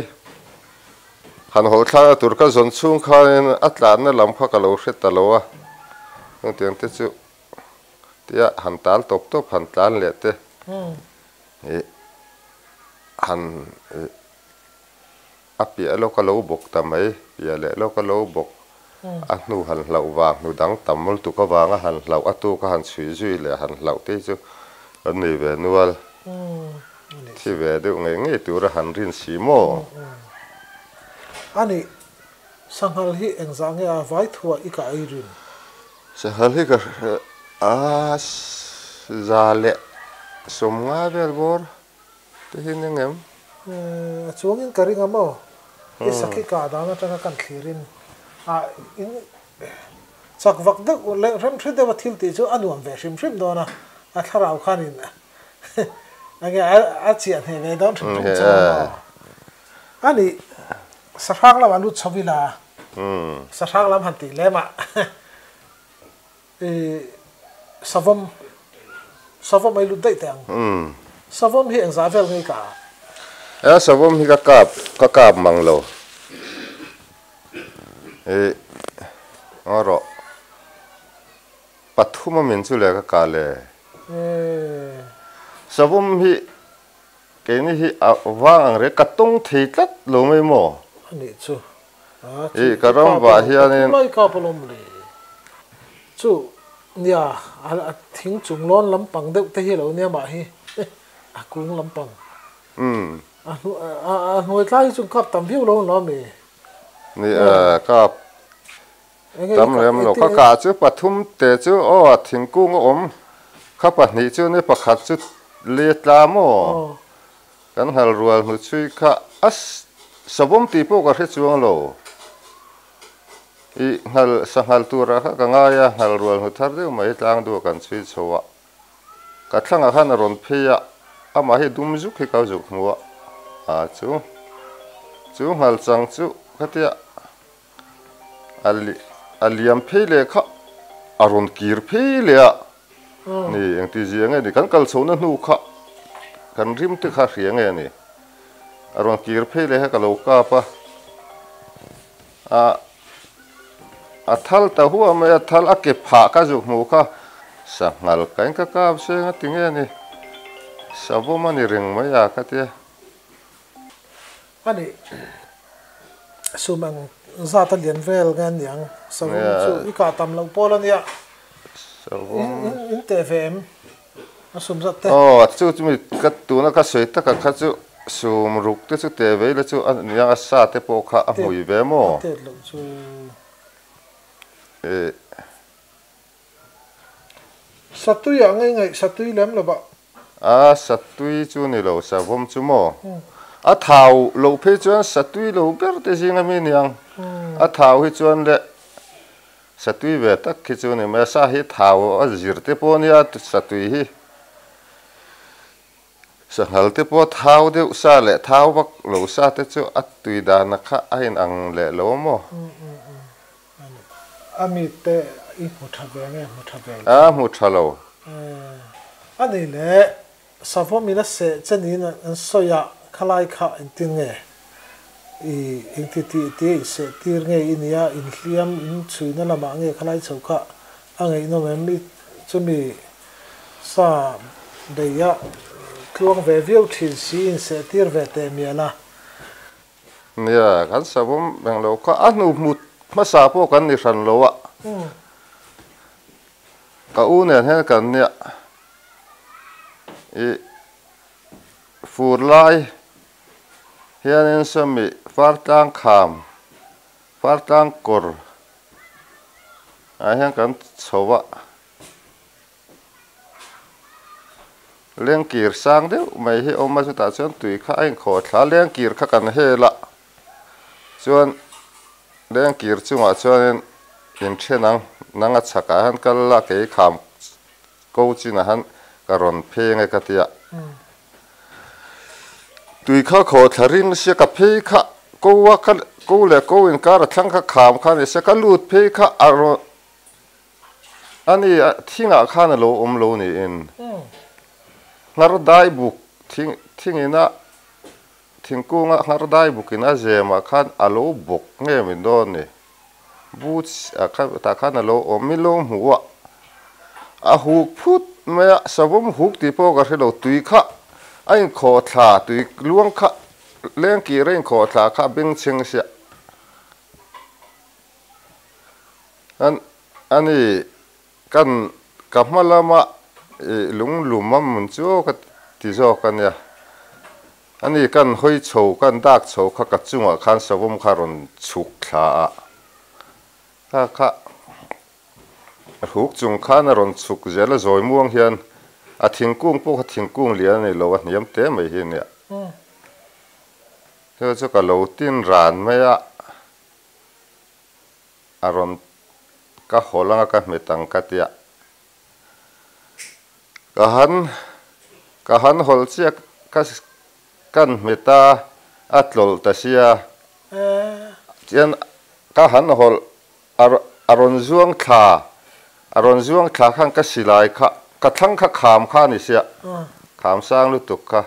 B: han hawlthlakna tur ka zawn chhung khanin a tlanna lam kha ka lo hre ta lo a, chutiang te chu. Tia han tal tawp tawp han tlan leh te ih han ih a piah lawk a lo bawk ta mai piah leh lawk a lo bawk a hnu han hlauh vang hnu dang tam lutuk avanga han hlauh a tuk a han chhuih zui leh han hlauh te hi chu kan nei ve nual thi ve deuh ngei ngei tura han rin si maw.
A: A nih sanghal hi engzah nge a vai thuah i kah ei rin?
B: Sahal hi ka hre a, 150 vel bawr te hi ni ngem?
A: A chuangin ka ring a maw? I sakhi kah dan atanga kan thlirin a in chak vak deuh leh remhre deuh a thil tih chu a nuam ve hrim hrim dawn a, a thlarau khanin enge a chiah hneh ve dawn hrim hrim chu a maw? A nih sahrang lamah lut chho ila. Sahrang lam han tih lem ah i savawm savawm ai lut daih teh ang. Savawm hi engzah vel ngei ka ah?
B: E savawm hi ka kap ka kap mang lo. I ngaw rawh pathum a min chu le ka kah le. Savawm hi Keini hi a vang ang reng ka tawng thei tlat lo mai maw?
A: A nih chu. A
B: chu Ih ka ram vah hianin.
A: Lai ka pawlawm le. Chu nia a thing chung lawn lampang deuh te hi lo nia mah hi a kung lampang.
B: Umm.
A: A a hnuai tlai hi chu kap tam viau lo lo ami?
B: Ni e kap tam lem lo. Ka kah chu pathum te chu aw a thingkung a awm kha pahnih chu ni pakhat chu le tla maw? Kan nghal rual hnu chhui kha a Savawm tih pawh ka hre chuang lo. I nghal sanghal turah kha ka ngai a, nghal rual hnu thar deuh mai tlang duh kan chhui chho a. Ka thlangah khan a rawn phei a, amah hi dum zuk hi ka zuk hmu a, a chu chu nghal chang chu khatia a a liam phei leh kha a rawn kir phei leh a, ni engti zia nge ni kan kal chhohna hnu kha kan rim te kha hria nge ni a rawn kir phei leh kha ka lo kap a. A a thal ta huah mai a, thal a ke phah ka zuk hmuh kha sanghal ka in ka kap seng a ti nge ni, savawm a ni reng mai a ka tia.
A: A nih sum ang zat a lian vel nge aniang, savawm chu i kah tam loh pawl a nia, in teh ve em? A sum zat te.
B: Aw, chu chu mi ka tuna ka sawi taka kha chu sum ruk te chu teh ve ila chu a nia a sa te pawh kha a hmui ve maw?
A: A tet loh chu.
B: Eh.
A: Satui ah ngei ngaih satui lem lo bah.
B: A satui chu ni lo savawm chu maw? A thau loh phei chuan satui lo ber te zinga mi niang. A thau hi chuan le Satui ve tak khi chu ni mai a, sa hi thau a zir te pawh ania satui hi sanghal te pawh thau deuh sa leh thau vak lo sa te chu a tui dana kha a in ang leh lo maw?
A: A mi te i hmu tha ve nge hmu tha ve lo?
B: A hmu tha lo.
A: A ni leh Savawm in a seh che niin an sawi a, khalai kha engtin nge i engti tih tia in seh tir nge i nia, inhliam in chhuina lamah nge khalai chho kha a ngaihnawm em i chumi sa bei a tluang ve viau thin si in seh tir ve teh mial a.
B: Nia, kan savawm reng lo kha a hnu hmut hmasa pawh kan ni hran lo a, ka u nen hian kan nia. I fur lai hianin sawmi fartlang kham, fartlang kawr ah hian kan chho a, lengkir sang deuh mai hi a awm a chutah chuan tui kha a inkhawh thla a, lengkir kha kan hel a chuan lengkir chungah chuanin inthen ang nang a chhakah hian kal la kei kham Ko chinah han ka rawn pheng e ka tia. Tui kha khaw thla ring sia ka phei kha ko a ka ko leh ko inkar a thlang kha kham kha ni sia ka lut phei kha a rawn ani thingah khan a lo awm lo niin nghar dai buk thing thingina thingkunga nghar dai bukin a zemah khan a lo bawk nge min dawn ni. Boots ah kha tah khan a lo awm i lo hmuh a, a huk phut mai a, savawm huk tih pawh ka hre lo, tui kha a inkhawh thla, tui luang kha lengkir a inkhawh thla kha a bengchheng sia an ani kan ka hma lama ih lunglum a mun chu ka ti zawk a nia. A ni, kan hawi chho, kan dak chho kha ka chungah khan savawm kha rawn chhuk thla a, kha kha hruk chung khan a rawn chhuk zel a, zawi muang hian a thingkung pawh kha thingkung lian a ni lo, a hniam te mai hi a nia. Chu chu ka lo tin ran mai a, a rawn ka haw lang a, ka hmet ang ka tia. Ka han ka han hawlh chiah ka kan hmet a, a tlawlh ta sia. Chuan ka han hawlh a a rawn zuang thla, a rawn zuang thla khan ka silai kha ka thlang kha kham kha a ni sia, kham sang lutuk kha.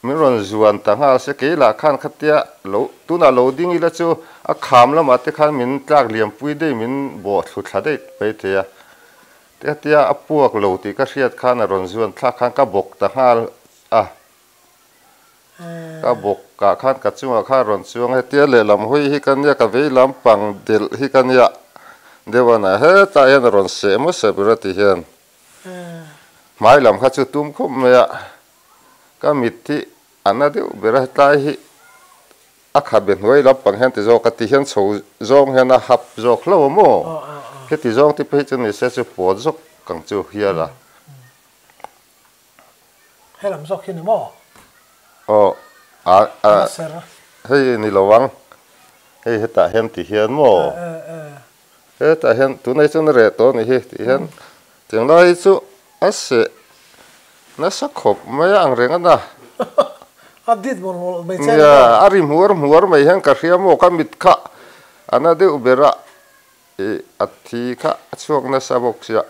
B: Min rawn zuan ta nghal se, kei lah khan khatia lo tunah lo ding ila chu a kham lamah te khan min tlak liampui daih min bawh thlu thla daih mai thei a. Khatia a puak lo tih ka hriat khan a rawn zuan thlak khan ka bawk ta nghal a. Ka bawk ah khan ka chungah khan a rawn chuang a, hetia lehlam hawi hi ka nia, ka vei lampang delh hi ka nia deuh a na hetah hian a rawn seh hmasa ber a ti hian hmai lam kha chu tum khawp mai a. Ka mit hi a na deuh ber a, hetlai hi a khabe hnuai lampang hian ti zawk a ti hian chho zawng hian a hap zawk hlauh a maw? Heti zawng te phei chu ni se chu pawt zawk ang chu hial a.
A: Helam zawk hi ni maw?
B: Aw. A a hei ni lo ang hei hetah hian ti hian maw hetah hian tunah hi chuan a reh tawh a nih hi tih hian tiang lai hi chu a seh nasa khawp mai a ang reng a na nia a ri hmuar hmuar mai hian ka hria maw ka mit kha a na deuh ber a ih a thi kha a chhuak nasa bawk sia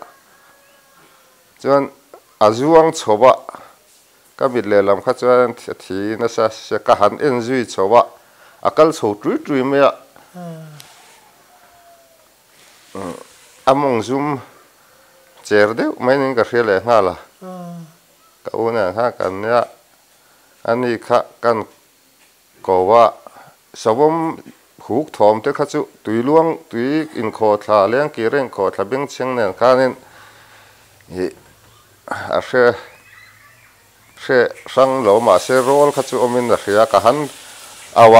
B: chuan a zuang chho a. Ka mit lehlam kha chuan a thi nasa sia ka han en zui chho a, a kal chho tui tui mai a, a mawng zum cher deuh mai niin ka hria leh nghal a, ka u nen khan kan nia, ani kha kan ko a, savawm huk thawm te kha chu tui luang tui inkhawhthla lengkir a inkhawhthla bengchheng nen khanin ih a hre hre hrang lo mahse rawl kha chu awmin a hria ka han auh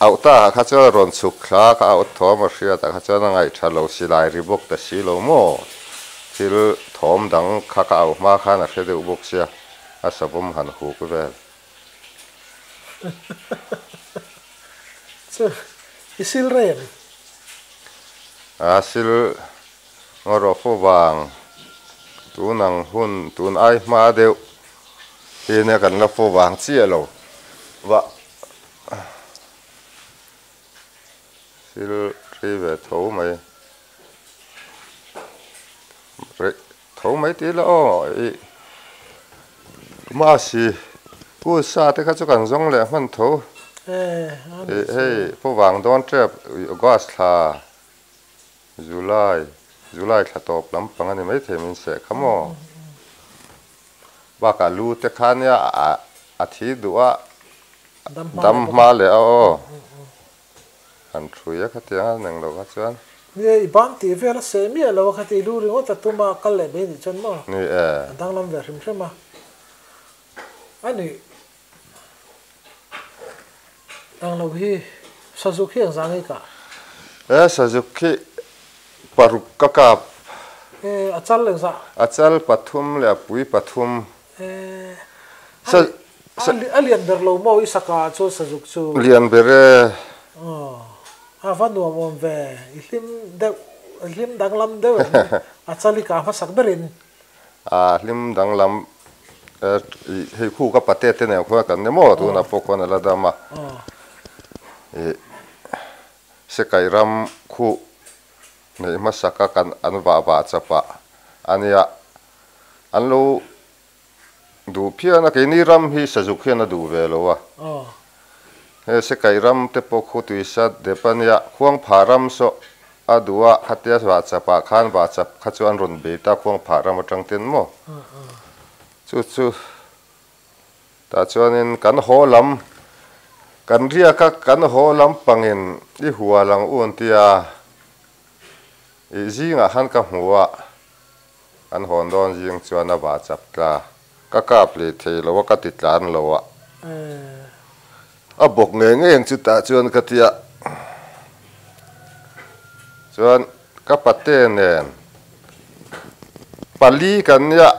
B: auh ta ah kha chuan a rawn chhuk thla ka auh thawm a hriat ah kha chuan a ngaihṭha lo silai ri bawk ta si lo maw thil thawm dang kha ka auh hma khan a hre deuh bawk sia a savawm han huk vel.
A: Chu i sil rei em?
B: A sil ngaw rawh fo vang tun ang hun tun ai hma deuh hi nia kan la fo vang chiah lo va sil rei ve tho mai rei Tho mai tih la aw ih Masi kul sa te kha chu kan zawng leh hman tho ih hei pawvang dawn tep August thla July July thla tawp lampang a ni maithei min seh kha maw bakah lu te kha nia a thi duh a dam hma leh a aw. Han thui a khatiang a neng lo kha chuan.
A: Ni e, i ban tih vel a seh miah lo a khati i lu ringawt a tum a kal leh mai nih chuan maw?
B: Ni e.
A: A danglam ve hrim hrim a. A nih ang lo hi Sazuk hi engzah ngei kah?
B: E, Sazuk hi paruk ka kap.
A: E, a chal engzah?
B: A chal pathum leh a pui pathum.
A: E, a nih. A lian ber lo maw i saka ah chuan sazuk chu?
B: Lian ber e.
A: Aw, a va nuam awm ve. I hlim deuh, i hlim danglam deuh em? A chali ka hmasak berin.
B: A hlim danglam e, hei khu ka pate te nen khuan kan ni maw tunah pawh khuan a la dam a. I Sekai ram khu neih hmasak a kan an vah vah chap a ania an lo Duh phian a, keini ram hi sazuk hian a duh ve lo a. He Sekai ram te pawh khu tuisa dep a nia, Khuangphah ram saw a duh a, khatia vahchapah khan vahchap kha chu an rawn bei ta Khuangphah ram atang ten maw? Chu chu tah chuanin kan haw lam, kan riak a, kan haw lam pangin i hual ang u an tia, ih zingah khan ka hmu a. An hawn dawn zing chuan a vah chap tla. Ka kap leh thei lo a, ka ti tlan lo a. A bawk ngei ngei ang chutah chuan ka ti a. Chuan ka pate nen pali kan nia,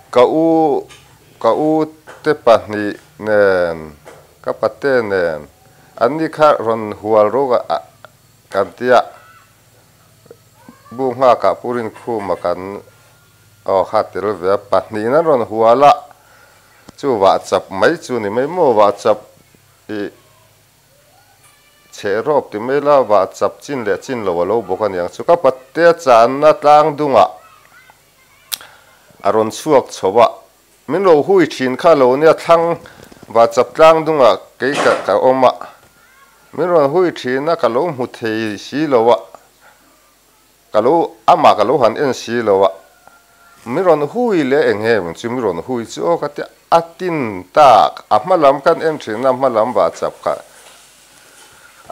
B: ka u ka u te pahnih nen ka pate nen an ni kha rawn hual rawk a kan ti a. Bu nghakah Purin khuma kan aw kha tel ve a, pahnihin an rawn hual a, chu vahchap mai chu ni mai maw, vahchap ih chhe rawp ti mai la, vahchap chin leh chin lo a lo bawk a niang chu, ka patea channa tlang dungah a rawn chhuak chho a, min lo hui thin kha lo nia thlang vahchap tlang dungah kei ka ka awm a, min rawn hui thin a ka lo hmu thei si lo a. Ka lo, amah ka lo han en si lo a, mi rawn hui leh eng nge ang chu mi rawn hui chu aw ka ti a tin tak, a hma lam kan en thin a, hma lam vah chap kha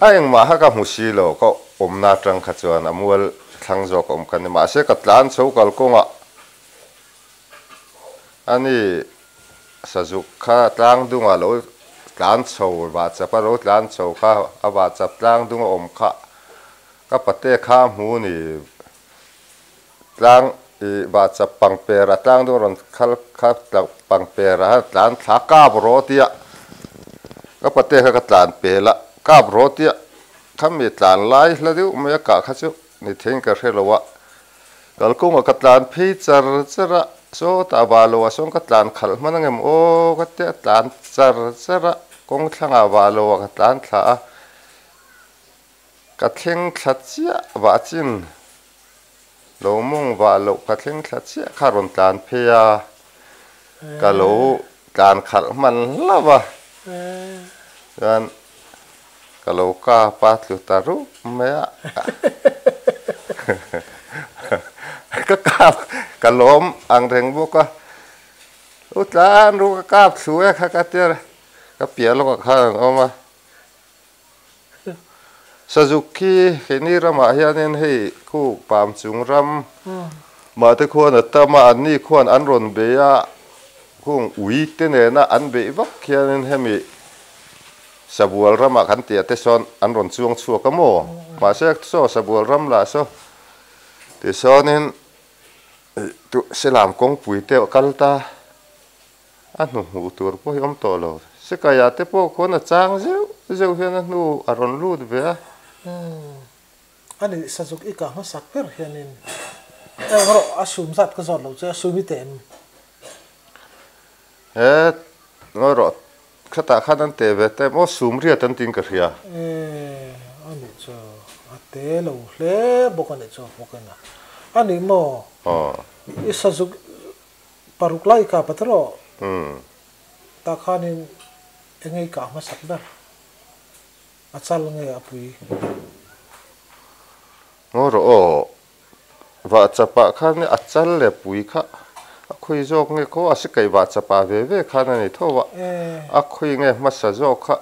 B: a engmah kha ka hmu si lo, ka awmna atang kha chuan a mual thlang zawk a awm kha ni, mahse ka tlan chho kalkawngah a ni sazuk kha tlang dungah lo tlan chho vah chap a lo tlan chho kha a vah chap tlang dung a awm kha. Ka pate kha a hmu ni tlang i vahchap pangper a tlang dawn rawn khal kha pangper a tlan thla kap rawh tia Ka pate kha ka tlan pel a, kap rawh tia khami tlan lai hla deuh mai a kah kha chu ni theiin ka hre lo a, kalkawngah ka tlan phei char char a, sawtah vah loh ah sawn ka tlan khalh hman angem aw ka tia tlan char char a, kawng thlangah vah loh ah ka tlan thla a, ka thleng thla chiah vah chin lo mawng vah loh ka thleng thla chiah kha a rawn tlan phei a, ka lo tlan khalh hman hlauh a, chuan ka lo kap a tlu ta rup mai a, ka kap ka lawm ang reng bawk a, u tlan ru ka kap thlu e kha ka tia ka piah lawkah khan an awm a. Sazuk khi keini ramah hianin hei khu pam chung ram mahte khuan a tam a, anni khuan an rawn bei a, khung ui te nena an beih vak hianin hemi sabual ramah kan tih ah te sawn an rawn chuang chhuak a maw? Mahse saw sabual ram lah saw tisawnin selam kawngpui te a kal ta. A hnu hmuh tur pawh hi awm tawh lo. Sikaia te pawh khuan a chang zeuh zeuh hian a hnu a rawn lut ve a.
A: Umm. A nih Sazuk i kah hmasak ber hianin eng rawh a sum zat ka zawt lo che a sum i teh em?
B: He ngawi rawh khatah khan an teh ve ta em aw sum riat an tiin ka hria.
A: E a nih chu a te lo hle bawk a nih chu bawk in a. A nih maw?
B: Aw.
A: I Sazuk Paruk lai ka pat rawh. Tah khanin engei kah hmasak ber? A chal nge a pui?
B: Ngaw rawh aw. Vah chapah khan a chal leh pui kha a khawi zawk nge khaw a sikai vah chapah ve ve khan a ni tho a. A khawi nge hmasa zawk kha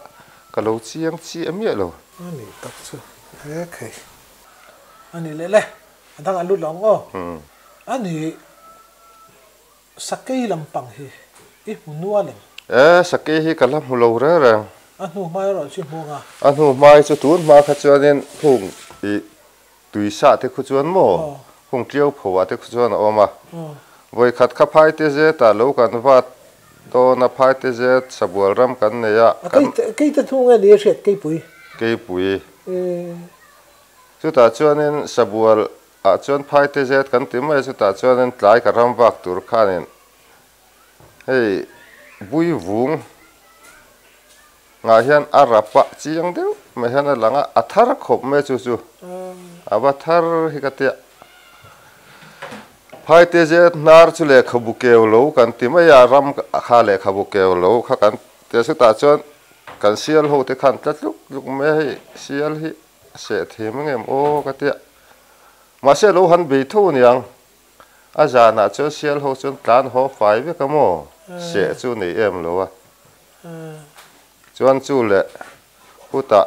B: ka lo chiang chiah miah lo.
A: A nih tak chu he khei. A nih leh le. A dang a lut lo ang aw. A nih. Sakei lampang hi i hmu nual em?
B: E, sakei hi ka la hmu lo reng reng.
A: A hnu hmai erawh chu i hmu ang a.
B: A hnu hmai chu tun hma kha chuanin hung i tui sah te khu chuan maw hung tiau pho ah te khu chuan a awm a. Vawi khat kha phai te zet ah lo kan vat dawn a, phai te zet sabual ram kan nei a.
A: A kei te hnu nge ni a hriat keipui?
B: Keipui. Chutah chuanin sabual Ah chuan phai te zet kan ti mai a, chutah chuanin tlai ka ram vak tur khanin hei bui vung ngah hian a rap a chiang deuh mai hian a lang a, a thar khawp mai chu chu a va thar hi ka tia. Phai te zet hnar chu lehkhabu keu lo kan ti mai a, ram kha lehkhabu keu lo kha kan tia chutah chuan kan sial ho te khan tla tluk tluk mai a, hei sial hi A seh thei mai ngem aw ka tia. Mahse a lo han bei tho aniang. A zanah chuan sial ho chuan tlan haw fai vek a maw? Seh chu nei em lo a. Chuan chu leh hutah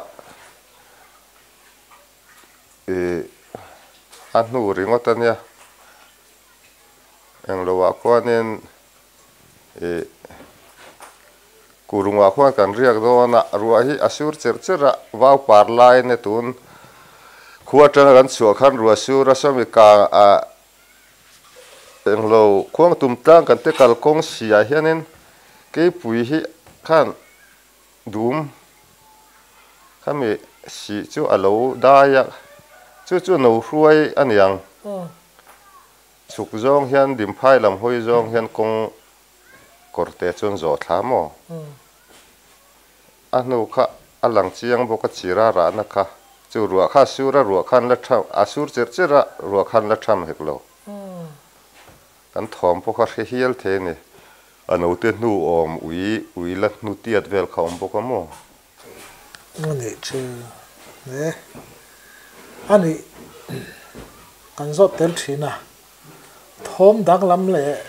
B: ih a hnu ringawt a nia. Engloah khuanin Ih, Kurungah khuan kan riak dawn a, ruah hi a sur cherh cherh a, vau par laiin e tun khua atanga kan chhuah khan ruah sur a sawmi kang ah englo khuang tum tlang kan te kalkawng si ah hianin keipui hi khan dum khami sih chu a lo dai a, chu chu no hruai a niang. Chhuk zawng hian Dimphai lam hawi zawng hian kawng kawr te chuan zawh thla maw? A hnu kha a lang chiang bawk a chira rahna kha chu ruah kha a sur a, ruah khan la tham a sur cherh cherh a, ruah khan la tham hek lo. Kan thawm pawh kha hre hial thei a ni. A note hnu awm ui ui la hnu tiat vel kha awm bawk a maw?
A: A nih chu e. A nih kan zawt tel thin a, thawm danglam leh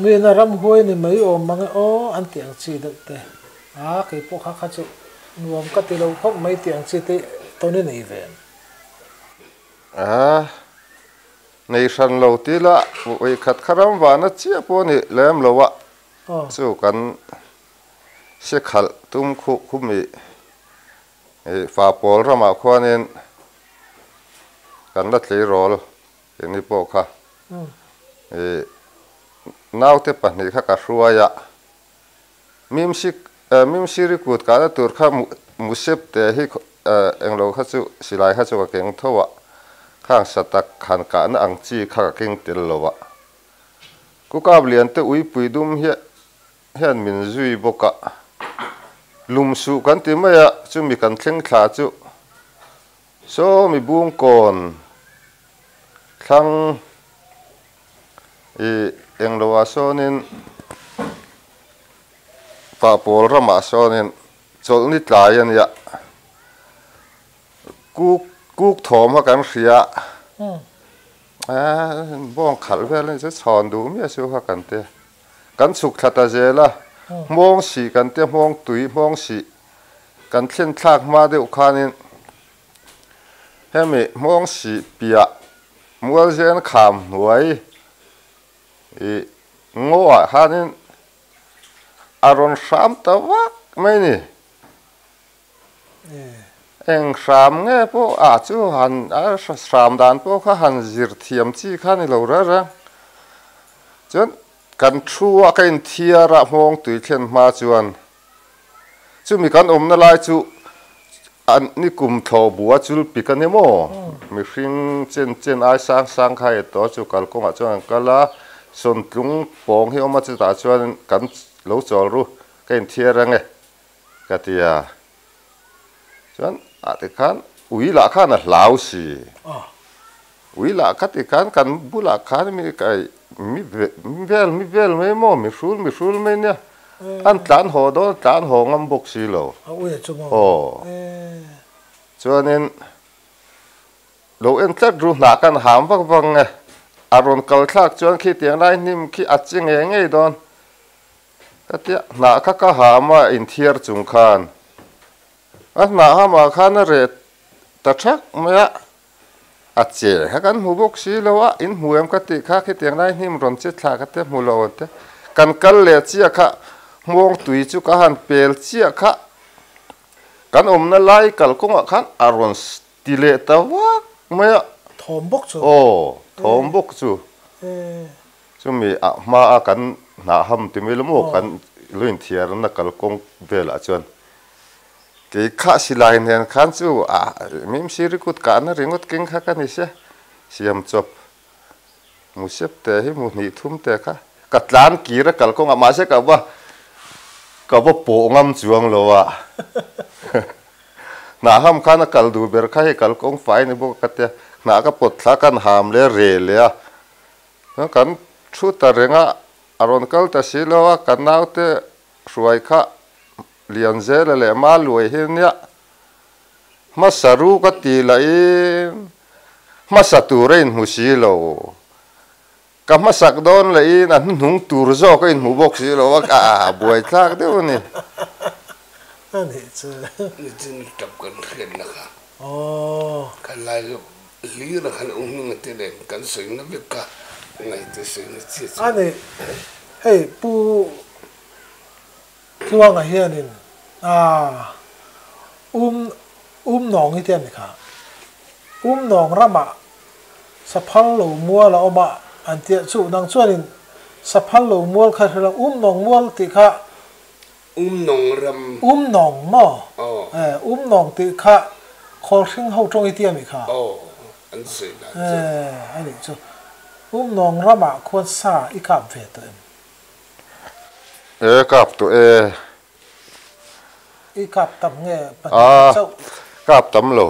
A: mina ramhuai ni mai awm mang e aw an tih ang chi deuh te. A kei pawh kha kha chu nuam ka ti lo khawp mai tih ang chi te tawn i nei ve em?
B: A nei hran lo ti la, vawikhat kha ram vahna chiah pawh a ni lem lo a, chu kan Sikhalh tum khuh khum ih ih fa pawl ramah khuanin kan la tleirawl keini pawh kha ih naute pahnih kha ka hruai a, mimsik Mimsiri kut kahna tur kha musep te hi englo kha chu silai kha chu ka keng tho a, khang sa tak han kahna ang chi kha ka keng tel lo a. Kukap lian te uipui dum hi hian min zui bawk a, lum suh kan ti mai a, chumi kan thleng thla chu saw mi bungkawn thlang ih englo ah sawnin pahpawl ramah sawnin chawlhni tlai a nia, kuk kuk thawm kha kan hria a, bawng khalh vel a ni chu chhawn duh miah chu kha kan ti a. Kan chhuk thla ta zel a, hmawng sih kan tia hmawng tui hmawng sih kan thlen thlak hma deuh khanin hemi hmawng sih piah mualzen kham hnuai ih ngaw ah khanin a rawn hram ta vak mai ni. Eng hram nge pawh ah chu han a hram dan pawh kha han zir thiam chi kha ni lo reng reng. Chuan kan thu a ka inthiar a hmawng tui thlen hma chuan chumi kan awmna lai chu an ni kum thlawh bu a chul pik a ni maw? Mihring chen chen ai sang sang kha e tawh chu kalkawngah chuan an kal a, sawntlung pawng hi awm a chutah chuan kan lo chawl ru ka inthiar ang e. Ka ti a, chuan ah ti khan ui lah khan a hlau si. Ui lah kha ti khan kan bulah khan mi kai mi vel mi vel mai maw mi hrul mi hrul mai nia an tlan haw dawn tlan haw ngam bawk si lo. Aw chuanin lo en tlat ru hnah kan ham vak vak nge a rawn kal thlak chuan khi tiang lai hnim khi a che ngei ngei dawn. Ka tia hnah kha ka ham a inthiar chung khan a hnah hamah khan a reh ta thak mai a, a che kha kan hmu bawk si lo a, in hmu em ka tih kha khitiang lai hnim rawn che thla ka tia hmu lo ang te, kan kal leh chiah kha hmawng tui chu ka han pel chiah kha kan awmna lai kalkawngah khan a rawn ti leh ta vak mai a.
A: Thawm bawk chu.
B: Aw, thawm bawk chu. Chumi ah hma a kan hnah ham ti mai lo maw kan lo inthiarna kalkawng velah chuan kei kha silai nen khan chu ah mimsi rikut kahna ringawt keng kha ka ni sia siam chawp mu sep te hi mu hnih thum te kha ka tlan kir a kalkawng ah mahse ka va ka va pawh ngam chuang lo a hnah ham khan a kal duh ber kha hei kalkawng fai ni bawk a ka tia hnah ka pawt thla kan ham leh reh leh a. Kan thu ta reng a, a rawn kal ta si lo a, ka naute hruai kha Lianzela leh Maluai hi nia hmasa ru ka ti lahin hmasa tur a inhmu si lo, ka hmasak dawn lahin a hnuhnung tur zawk a inhmu bawk si lo a, a buaithlak deuh a ni.
A: A nih chu.
C: Nichin tap kan hriatna kha. Kha lai lawk Hlir a khan u hming a te nen kan sawi na vek kha ngaihte sawi na chiah chu.
A: A ni, hei Pu Tluanga hianin aah um um nawng hi te a ni kha. Um nawng ramah saphal lo mual a awm a an tia chu nang chuanin saphal lo mual kha hre lo um nawng mual tih kha
C: Um nawng ram.
A: Um nawng maw?
C: Aw.
A: Eh, um nawng tih kha Khawlhring ho tawng i ti a mi kha?
C: Aw, an sawi dan chu.
A: Eh, a nih chu. Um nawng ramah khuan sa i kap ve tawh em?
B: Eh, kap tawh e.
A: I kap tam nge pahnih chauh?
B: Kap tam lo.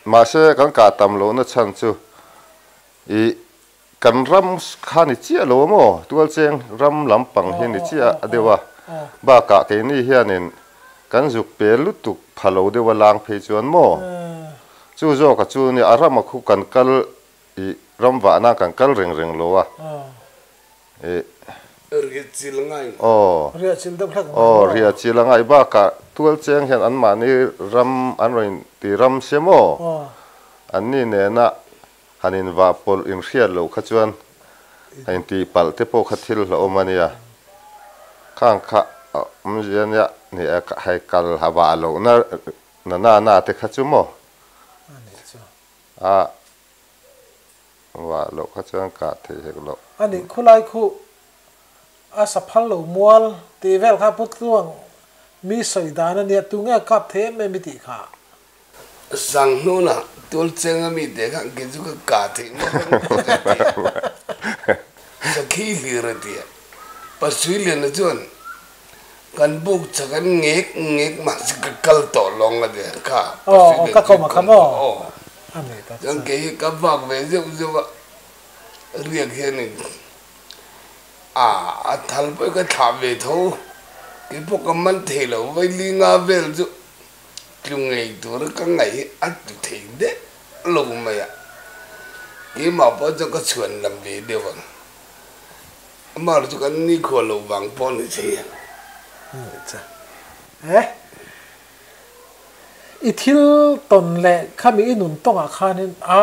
B: Mahse, kan kah tam lohna chhan chu i Kan ram kha ni chiah lo a maw? Tualcheng ram lampang hi ni chiah a deuh a, bakah keini hianin kan zuk pel lutuk pha lo deuh a lang phei chuan maw? Chu zawka chu nia a rama khu kan kal i ram vahna kan kal reng reng lo a i.
C: Riah chil ngai.
B: Aw.
A: Riah chil deuh hlek ngai
B: maw? Aw, riah chil a ngai bakah tualcheng hian anmahni ram an rawn ti ram sia maw? Anni nena Han invah pawlh inhriat loh kha chuan a intih palh te pawh kha thil hlauhawm a nia. Khang kha a awmzia nia ni a hei kal ha vah loh na na na na te kha chu maw? A vah loh kha chuan kah theih hek loh.
A: A nih khulai khu A saphal lo mual tih vel kha Pu Tluang mi sawi dan a nia, tunge a kap thei em em i tih kha?
C: Sanghnuna tual cheng a mi te khan kei chu ka kah theih na ram tak a ti a, Sakhi hlir a ti a. Pasuiliana chuan kan buk chak an ngek ngek mahse ka kal tawh lawng a ti a, kha Pasuiliana chu i kawm tawh aw. Chuan kei hi ka vak ve zeuh zeuh a, riak hianin A, a thal pawh ka thlah ve tho. Kei pawh ka man thei lo, vaili nga vel chu tlu ngei tura ka ngaih hi a tlu thei deuh lo mai a. Keimah pawh chuan ka chhuan lam ve deuh ang. Amah chu kan nikhua lo vang pawh a ni thei a.
A: E, i thil tawn leh khami i nun tawngah khanin a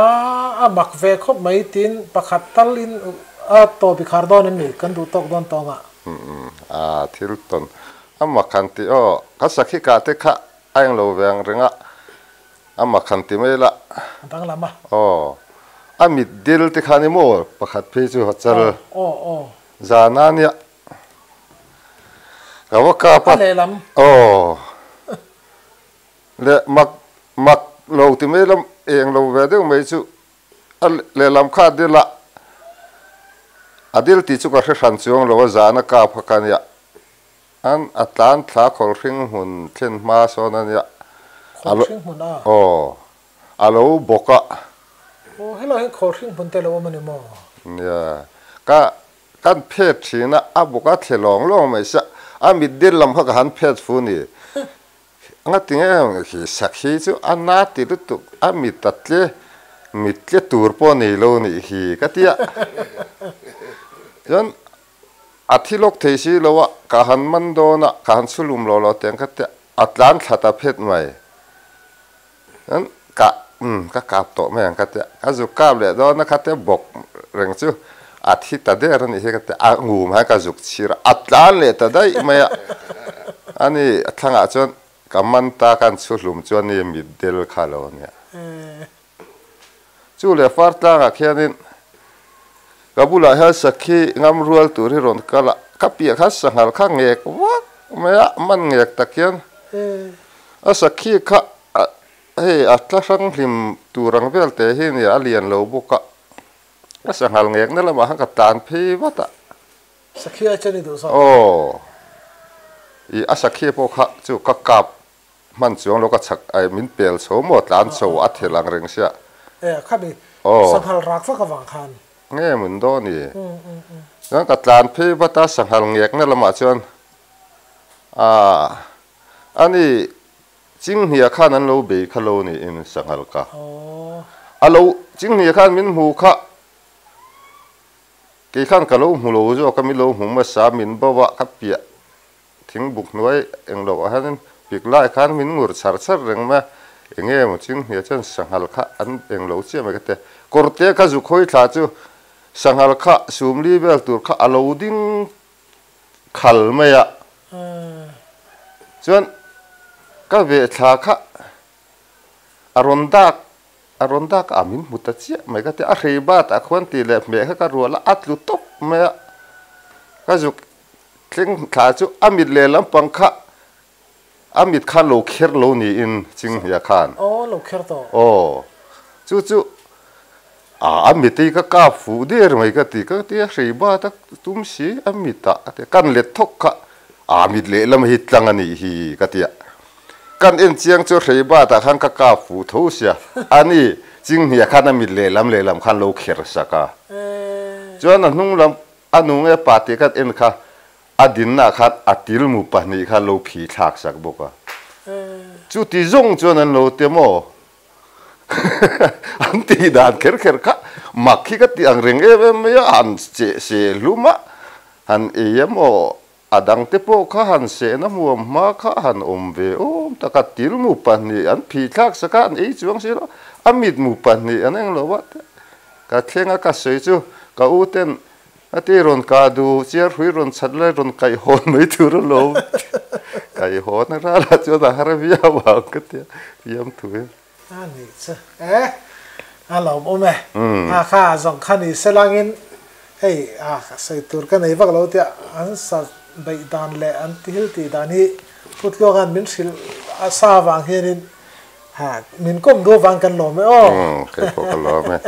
A: a mak ve khawp mai tiin pakhat talin a tawp i khar dawn em ni? Kan duh tawk dawn tawngah.
B: A thil tawn a mak han ti aw, ka sakhi kah te kha a englo ve ang reng a, a mak han ti mai la.
A: A danglam a.
B: Aw, a mit dil te kha ni maw pakhat phei chu chal.
A: Aw aw.
B: Zan a nia. Ka va kap a.
A: A lehlam.
B: Aw. Leh mak mak lo ti mai lam eng lo ve deuh mai chu a lehlam kha a dil a, a dil tih chu ka hre hran chuang lo a, zan a kap kha ka nia. An a tlan thla khawlhring hmun thlen hma sawn a nia.
A: Khawlhring hmun a?
B: Aw. A lo bawk a.
A: Aw, helai hian khawlhring hmun te lo awm a ni maw?
B: Nia. Ka Kan phet thin a, a buk a thle lawng lawng mai sia, a mit dil lam kha ka han phet fu ni. Ngati nge hi sakhi chu a na ti lutuk, a mit a tle, mit tle tur pawh nei lo nih hi ka ti a. Chuan a thi lawk thei si lo a, ka han man dawn a, ka han chhulum lo lo teng ka ti a, a tlan thla ta phet mai. Chuan ka umm ka kap tawh mai ang ka tia, ka zuk kap leh dawn a khatia bawk reng chu a thi ta der a nih hi ka tia, a ngum hian ka zuk chhir a, a tlan leh ta daih mai a, ani a thlangah chuan ka man ta ka han chhu hlum chuan ni mit del kha lo ania. Chu leh far tlangah khianin ka bulah hian sakhi ngam rual tur hi rawn kal a, ka piah khan sanghal kha ngek vak mai a, man ngek tak hian A sakhi kha hei a tla hrang hlim tur ang vel te hi nia a lian lo bawk a, a sanghal ngekna lamah khan ka tlan phei vat a.
A: Sakhi ai chuan i duh zawk.
B: Aw, i a sakhi pawh kha chu ka kap hman chuang lo ka chhak ai min pel chho maw tlan chho a thelh ang reng sia.
A: E khami sanghal rak vak avang khan.
B: Nge mun dawn i. Chuan ka tlan phei vat a sanghal ngekna lamah chuan a. A ni, Chinghnia khan an lo bei kha lo niin sanghal ka. A lo, Chinghnia khan min hmu kha, kei khan ka lo hmu lo zawk a, min lo hmu hmasa, min bo a, ka piah thingbuk hnuai eng loh ah hianin pik lai khan min ngur char char reng mai a, eng nge maw Chinghnia chuan sanghal kha an eng lo chiah mai ka ti a, kawrte kha zuk hawi thla chu sanghal kha sumli vel tur kha a lo ding khal mai a, chuan ka ve thla kha a rawn dak a rawn dak a min hmu ta chiah mai ka ti a, a hrei bat ah khuan tih leh hmeh kha ka rual a, a tlu tawp mai a, ka zuk thleng thla chu a mit leh lampang kha a mit khan lo kher lo niin Chinghnia khan.
A: Aw lo kher tawh.
B: Aw chu chu a a mit hi ka kap fuh der mai ka ti ka ti a hrei bat a tum si a mit ah ka ti a kan let thawk kha a mit lehlam hi tlang a nih hi ka ti a kan en chiang chu hrei bat ah khan ka kap fuh tho sia a ni Chinghnia khan a mit lehlam lehlam khan lo kher sak a chuan a hnung lam a nu nge pa tih kan en kha A dinna khan a tilmu pahnih kha lo phi thlak sak bawk a. Chuti zawng chuan an lo ti maw? An tih dan kher kher kha mak hi ka ti ang reng em em mai a, han cheh seh hlum a, han ei a maw? A dang te pawh kha han sehna hmuam hma kha han awm ve awm tak a, tilmu pahnih an phi thlak sak a, an ei chuang si lo, a mitmu pahnih an eng lo a, ka thleng a ka sawi chu ka u ten A ti rawn kah duh, chiar hrui rawn chhat lai rawn kaih hawn mai tur a lo kaih hawn a ralah chuan a har viau ang ka tia fiam thu in.
A: A nih chu e, a lawm awm e. A kha zawng kha ni se langin Hei a sawi tur ka nei vak lo tia an sa beih dan leh an thil tih dan hi Pu Tluanga'n min hrilh a sa avang hianin ha min kawm duh avang kan lawm e aw.
B: Umm kei pawh ka lawm e.